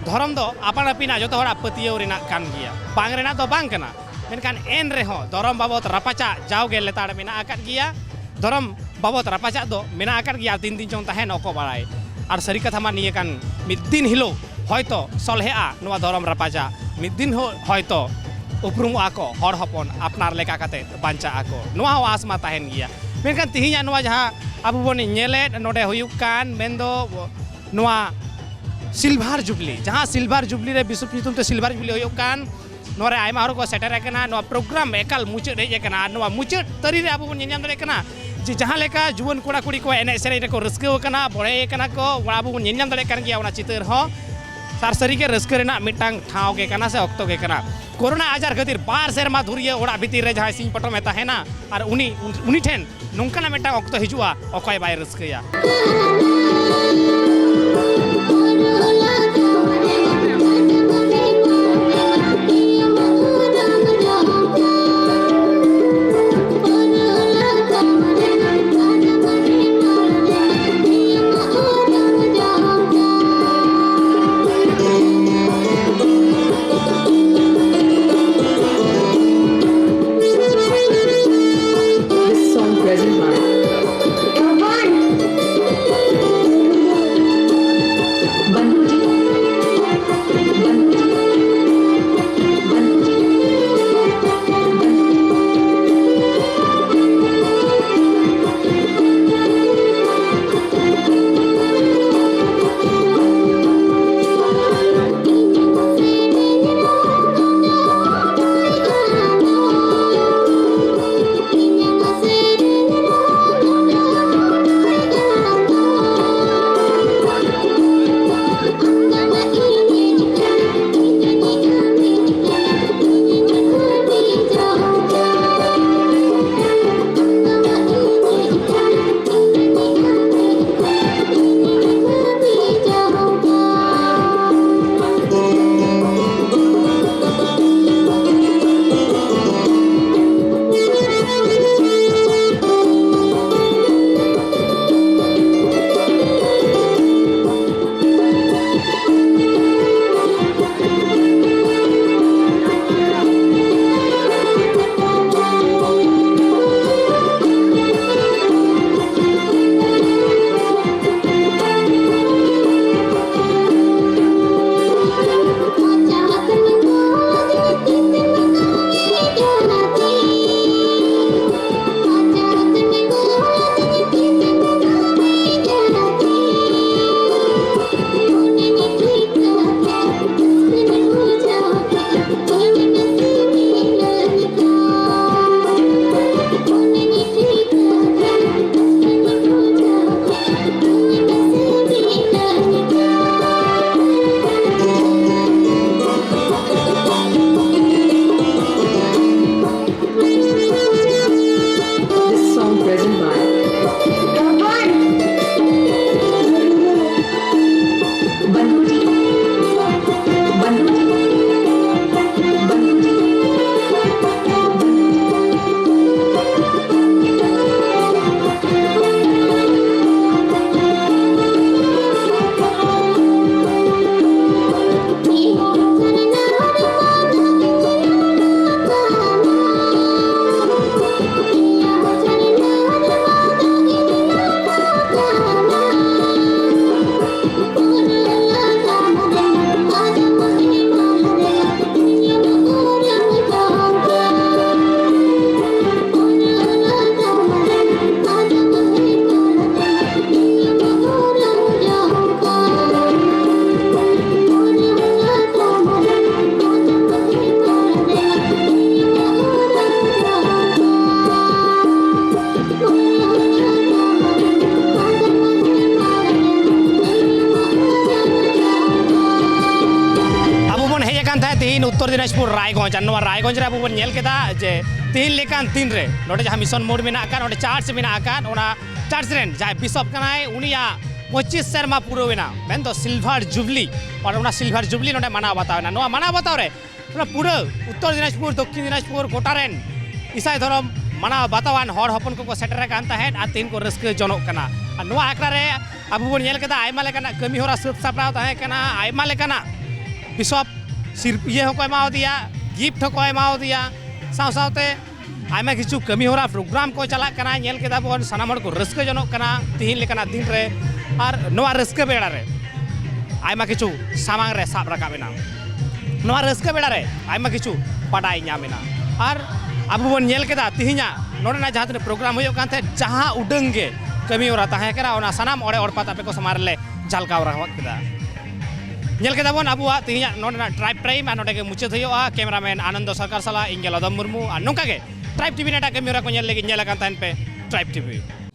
ᱫᱷᱚᱨᱚᱢ ᱫᱚ ᱟᱯᱟᱱ ᱟᱹᱯᱤᱱᱟᱜ ᱡᱚᱛᱚ ᱦᱚᱲᱟᱜ ᱯᱟᱹᱛᱭᱟᱹᱣ ᱨᱮᱱᱟᱜ ᱠᱟᱱ ᱜᱮᱭᱟ, ᱵᱟᱝ ᱨᱮᱱᱟᱜ ᱫᱚ ᱵᱟᱝ ᱠᱟᱱᱟ, ᱢᱮᱱᱠᱷᱟᱱ ᱮᱱ ᱨᱮᱦᱚᱸ ᱫᱷᱚᱨᱚᱢ ᱵᱟᱵᱚᱛ ᱨᱟᱯᱟᱪᱟᱜ ᱡᱟᱣᱜᱮ ᱞᱮᱛᱟᱲ ᱢᱮᱱᱟᱜ ᱟᱠᱟᱫ ᱜᱮᱭᱟ᱾ ᱫᱷᱚᱨᱚᱢ ᱵᱟᱵᱚᱛ ᱨᱟᱯᱟᱪᱟᱜ ᱫᱚ ᱢᱮᱱᱟᱜ ᱟᱠᱟᱫ ᱜᱮᱭᱟ, ᱛᱤᱱ ᱫᱤᱱ ᱪᱚᱝ ᱛᱟᱦᱮᱱ ᱚᱠᱚ ᱵᱟᱲᱟᱭ᱾ ᱟᱨ ᱥᱟᱹᱨᱤ ᱠᱟᱛᱷᱟ ᱢᱟ ᱱᱤᱭᱟᱹ ᱠᱟᱱ, ᱢᱤᱫ ᱫᱤᱱ ᱦᱤᱞᱳᱜ ᱦᱚᱭᱛᱳ ᱥᱚᱞᱦᱮᱜᱼᱟ ᱱᱚᱣᱟ ᱫᱷᱚᱨᱚᱢ ᱨᱟᱯᱟᱪᱟᱜ, ᱢᱤᱫ ᱫᱤᱱ ᱦᱚ-, ᱦᱚᱭᱛᱳ ᱩᱯᱨᱩᱢᱚᱜᱼᱟ ᱠᱚ ᱦᱚᱲ ᱦᱚᱯᱚᱱ ᱟᱯᱱᱟᱨ ᱞᱮᱠᱟ ᱠᱟᱛᱮ ᱵᱟᱧᱪᱟᱜ ᱟᱠᱚ, ᱱᱚᱣᱟ ᱦᱚᱸ ᱟᱸᱥ ᱢᱟ ᱛᱟᱦᱮᱱ ᱜᱮᱭᱟ᱾ ᱢᱮᱱᱠᱷᱟᱱ ᱛᱮᱦᱮᱧᱟᱜ ᱱᱚᱣᱟ ᱡᱟᱦᱟᱸ ᱟᱵᱚ ᱵᱚᱱ ᱧᱮᱞᱮᱫ ᱱᱚᱰᱮ ᱦᱩᱭᱩᱜ ᱠᱟᱱ, ᱢᱮᱱᱫᱚ ᱱᱚᱣᱟ ᱥᱤᱞᱵᱷᱟᱨ ᱡᱩᱵᱽᱞᱤ, ᱡᱟᱦᱟᱸ ᱥᱤᱞᱵᱷᱟᱨ ᱡᱩᱵᱽᱞᱤ ᱨᱮ ᱵᱤᱥᱩ ᱧᱩᱛᱩᱢ ᱛᱮ ᱥᱤᱞᱵᱷᱟᱨ ᱡᱩᱵᱽᱞᱤ ᱦᱩᱭᱩᱜ ᱠᱟᱱ, ᱱᱚᱣᱟ ᱨᱮ ᱟᱭᱢᱟ ᱦᱚᱲ ᱠᱚ ᱥᱮᱴᱮᱨ ᱟᱠᱟᱱᱟ᱾ ᱱᱚᱣᱟ ᱯᱨᱳᱜᱨᱟᱢ ᱮᱠᱟᱞ ᱢᱩᱪᱟᱹᱫ ᱦᱮᱡ ᱟᱠᱟᱱᱟ, ᱟᱨ ᱱᱚᱣᱟ ᱢᱩᱪᱟᱹᱫ ᱛᱟᱹᱨᱤ ᱨᱮ ᱟᱵᱚ ᱵᱚᱱ ᱧᱮᱞ ᱧᱟᱢ ᱫᱟᱲᱮᱭᱟᱜ ᱠᱟᱱᱟ ᱡᱮ ᱡᱟᱦᱟᱸ ᱞᱮᱠᱟ ᱡᱩᱣᱟᱹᱱ ᱠᱚᱲᱟ ᱠᱩᱲᱤ ᱠᱚ ᱮᱱᱮᱡ ᱥᱮᱨᱮᱧ ᱨᱮᱠᱚ ᱨᱟᱹᱥᱠᱟᱹ ᱟᱠᱟᱱᱟ, ᱵᱚᱲᱮ ᱟᱠᱟᱱᱟ ᱠᱚ, ᱚᱱᱟ ᱟᱵᱚ ᱵᱚᱱ ᱧᱮᱞ ᱧᱟᱢ ᱫᱟᱲᱮᱭᱟᱜ ᱠᱟᱱ ᱜᱮᱭᱟ ᱚᱱᱟ ᱪᱤᱛᱟᱹᱨ ᱦᱚᱸ᱾ ᱟᱨ ᱥᱟᱹᱨᱤᱜᱮ ᱨᱟᱹᱥᱠᱟᱹ ᱨᱮᱱᱟᱜ ᱢᱤᱫᱴᱟᱝ ᱴᱷᱟᱶ ᱜᱮ ᱠᱟᱱᱟ ᱥᱮ ᱚᱠᱛᱚ ᱜᱮ ᱠᱟᱱᱟ᱾ ᱠᱳᱨᱳᱱᱟ ᱟᱡᱟᱨ ᱠᱷᱟᱹᱛᱤᱨ ᱵᱟᱨ ᱥᱮᱨᱢᱟ ᱫᱷᱩᱨᱤᱭᱟᱹ ᱚᱲᱟᱜ ᱵᱷᱤᱛᱤᱨ ᱨᱮ ᱡᱟᱦᱟᱸᱭ ᱥᱤᱧ ᱯᱚᱴᱚᱢᱮ ᱛᱟᱦᱮᱱᱟ, ᱟᱨ ᱩᱱᱤ, ᱩᱱᱤ ᱴᱷᱮᱱ ᱱᱚᱝᱠᱟᱱᱟᱜ ᱢᱤᱫᱴᱟᱝ ᱚᱠᱛᱚ ᱦᱤᱡᱩᱜᱼᱟ, ᱚᱠᱚᱭ ᱵᱟᱭ ᱨᱟᱹᱥᱠᱟᱹᱭᱟ? ᱨᱟᱭᱜᱚᱸᱡᱽ, ᱟᱨ ᱱᱚᱣᱟ ᱨᱟᱭᱜᱚᱸᱡᱽ ᱨᱮ ᱟᱵᱚ ᱵᱚᱱ ᱧᱮᱞ ᱠᱮᱫᱟ ᱡᱮ ᱛᱤᱦᱤᱧ ᱞᱮᱠᱟᱱ ᱫᱤᱱ ᱨᱮ ᱱᱚᱰᱮ ᱡᱟᱦᱟᱸ ᱢᱤᱥᱚᱱ ᱢᱳᱲ ᱢᱮᱱᱟᱜ ᱟᱠᱟᱫ, ᱚᱸᱰᱮ ᱪᱟᱨᱪ ᱢᱮᱱᱟᱜ ᱟᱠᱟᱫ, ᱚᱱᱟ ᱪᱟᱨᱪ ᱨᱮᱱ ᱡᱟᱦᱟᱸᱭ ᱵᱤᱥᱚᱯ ᱠᱟᱱᱟᱭ, ᱩᱱᱤᱭᱟᱜ ᱯᱚᱸᱪᱤᱥ ᱥᱮᱨᱢᱟ ᱯᱩᱨᱟᱹᱣ ᱮᱱᱟ, ᱢᱮᱱᱫᱚ ᱥᱤᱞᱵᱷᱟᱨ ᱡᱩᱵᱽᱞᱤ᱾ ᱟᱨ ᱚᱱᱟ ᱥᱤᱞᱵᱷᱟᱨ ᱡᱩᱵᱽᱞᱤ ᱱᱚᱰᱮ ᱢᱟᱱᱟᱣ ᱵᱟᱛᱟᱣ ᱮᱱᱟ᱾ ᱱᱚᱣᱟ ᱢᱟᱱᱟᱣ ᱵᱟᱛᱟᱣ ᱨᱮ ᱚᱱᱟ ᱯᱩᱨᱟᱹ ᱩᱛᱛᱚᱨ ᱫᱤᱱᱟᱡᱽᱯᱩᱨ, ᱫᱚᱠᱠᱷᱤᱱ ᱫᱤᱱᱟᱡᱽᱯᱩᱨ ᱜᱚᱴᱟ ᱨᱮᱱ ᱤᱥᱟᱭ ᱫᱷᱚᱨᱚᱢ ᱢᱟᱱᱟᱣ ᱵᱟᱛᱟᱣᱟᱱ ᱦᱚᱲ ᱦᱚᱯᱚᱱ ᱠᱚᱠᱚ ᱥᱮᱴᱮᱨ ᱟᱠᱟᱱ ᱛᱟᱦᱮᱸᱫ ᱟᱨ ᱛᱤᱦᱤᱧ ᱠᱚ ᱨᱟᱹᱥᱠᱟᱹ ᱡᱚᱱᱚᱜ ᱠᱟᱱᱟ᱾ ᱟᱨ ᱱᱚᱣᱟ ᱟᱠᱷᱲᱟ ᱨᱮ ᱟᱵᱚ ᱵᱚᱱ ᱧᱮᱞ ᱠᱮᱫᱟ, ᱟᱭᱢᱟ ᱞᱮᱠᱟᱱᱟᱜ ᱠᱟᱹᱢᱤ ᱦᱚᱨᱟ ᱥᱟᱹᱛ ᱥᱟᱯᱲᱟᱣ ᱛᱟᱦᱮᱸ ᱠᱟᱱᱟ, ᱟᱭᱢᱟ ᱞᱮᱠᱟᱱᱟᱜ ᱵᱤᱥᱚᱯ ᱥᱤᱨ-, ᱤᱭᱟᱹ ᱦᱚᱸᱠᱚ ᱮᱢᱟᱣᱟᱫᱮᱭᱟ, ᱜᱤᱯᱷᱴ ᱦᱚᱸᱠᱚ ᱮᱢᱟᱣᱟᱫᱮᱭᱟ, ᱥᱟᱶ ᱥᱟᱶᱛᱮ ᱟᱭᱢᱟ ᱠᱤᱪᱷᱩ ᱠᱟᱹᱢᱤ ᱦᱚᱨᱟ ᱯᱨᱳᱜᱨᱟᱢ ᱠᱚ ᱪᱟᱞᱟᱜ ᱠᱟᱱᱟ, ᱧᱮᱞ ᱠᱮᱫᱟ ᱵᱚᱱ ᱥᱟᱱᱟᱢ ᱦᱚᱲ ᱠᱚ ᱨᱟᱹᱥᱠᱟᱹ ᱡᱚᱱᱚᱜ ᱠᱟᱱᱟ ᱛᱤᱦᱤᱧ ᱞᱮᱠᱟᱱᱟᱜ ᱫᱤᱱ ᱨᱮ᱾ ᱟᱨ ᱱᱚᱣᱟ ᱨᱟᱹᱥᱠᱟᱹ ᱵᱮᱲᱟ ᱨᱮ ᱟᱭᱢᱟ ᱠᱤᱪᱷᱩ ᱥᱟᱢᱟᱝ ᱨᱮ ᱥᱟᱵ ᱨᱟᱠᱟᱵ ᱮᱱᱟ, ᱱᱚᱣᱟ ᱨᱟᱹᱥᱠᱟᱹ ᱵᱮᱲᱟ ᱨᱮ ᱟᱭᱢᱟ ᱠᱤᱪᱷᱩ ᱵᱟᱰᱟᱭ ᱧᱟᱢ ᱮᱱᱟ᱾ ᱟᱨ ᱟᱵᱚ ᱵᱚᱱ ᱧᱮᱞ ᱠᱮᱫᱟ ᱛᱤᱦᱤᱧᱟᱜ ᱱᱚᱰᱮᱱᱟᱜ ᱡᱟᱦᱟᱸ ᱛᱤᱱᱟᱹᱜ ᱯᱨᱳᱜᱨᱟᱢ ᱦᱩᱭᱩᱜ ᱠᱟᱱ ᱛᱟᱦᱮᱸᱫ, ᱡᱟᱦᱟᱸ ᱩᱰᱟᱹᱝ ᱜᱮ ᱠᱟᱹᱢᱤ ᱦᱚᱨᱟ ᱛᱟᱦᱮᱸ ᱠᱟᱱᱟ, ᱚᱱᱟ ᱥᱟᱱᱟᱢ ᱚᱲᱮ ᱚᱲᱯᱟᱛ ᱟᱯᱮ ᱠᱚ ᱥᱟᱢᱟᱝ ᱨᱮᱞᱮ ᱡᱷᱟᱞᱠᱟᱣ ᱨᱟᱠᱟᱵ ᱠᱮᱫᱟ᱾ ᱧᱮᱞ ᱠᱮᱫᱟ ᱵᱚᱱ ᱟᱵᱚᱣᱟᱜ ᱛᱮᱦᱮᱧᱟᱜ ᱱᱚᱰᱮᱱᱟᱜ ᱴᱨᱟᱭᱤᱵᱽ ᱴᱟᱭᱤᱢ, ᱟᱨ ᱱᱚᱰᱮ ᱜᱮ ᱢᱩᱪᱟᱹᱫ ᱦᱩᱭᱩᱜᱼᱟ᱾ ᱠᱮᱢᱮᱨᱟᱢᱮᱱ ᱟᱱᱚᱱᱫᱚ ᱥᱚᱨᱠᱟᱨ ᱥᱟᱞᱟᱜ ᱤᱧ ᱜᱮ ᱞᱚᱫᱚᱢ ᱢᱩᱨᱢᱩ, ᱟᱨ ᱱᱚᱝᱠᱟ ᱜᱮ ᱴᱨᱟᱭᱤᱵᱽ ᱴᱤᱵᱷᱤ ᱨᱮᱱᱟᱜ ᱮᱴᱟᱜ ᱠᱟᱹᱢᱤ ᱦᱚᱨᱟ ᱠᱚ ᱧᱮᱞ ᱞᱟᱹᱜᱤᱫ ᱧᱮᱞ ᱟᱠᱟᱱ ᱛᱟᱦᱮᱱ ᱯᱮ ᱴᱨᱟᱭᱤᱵᱽ ᱴᱤᱵᱷᱤ᱾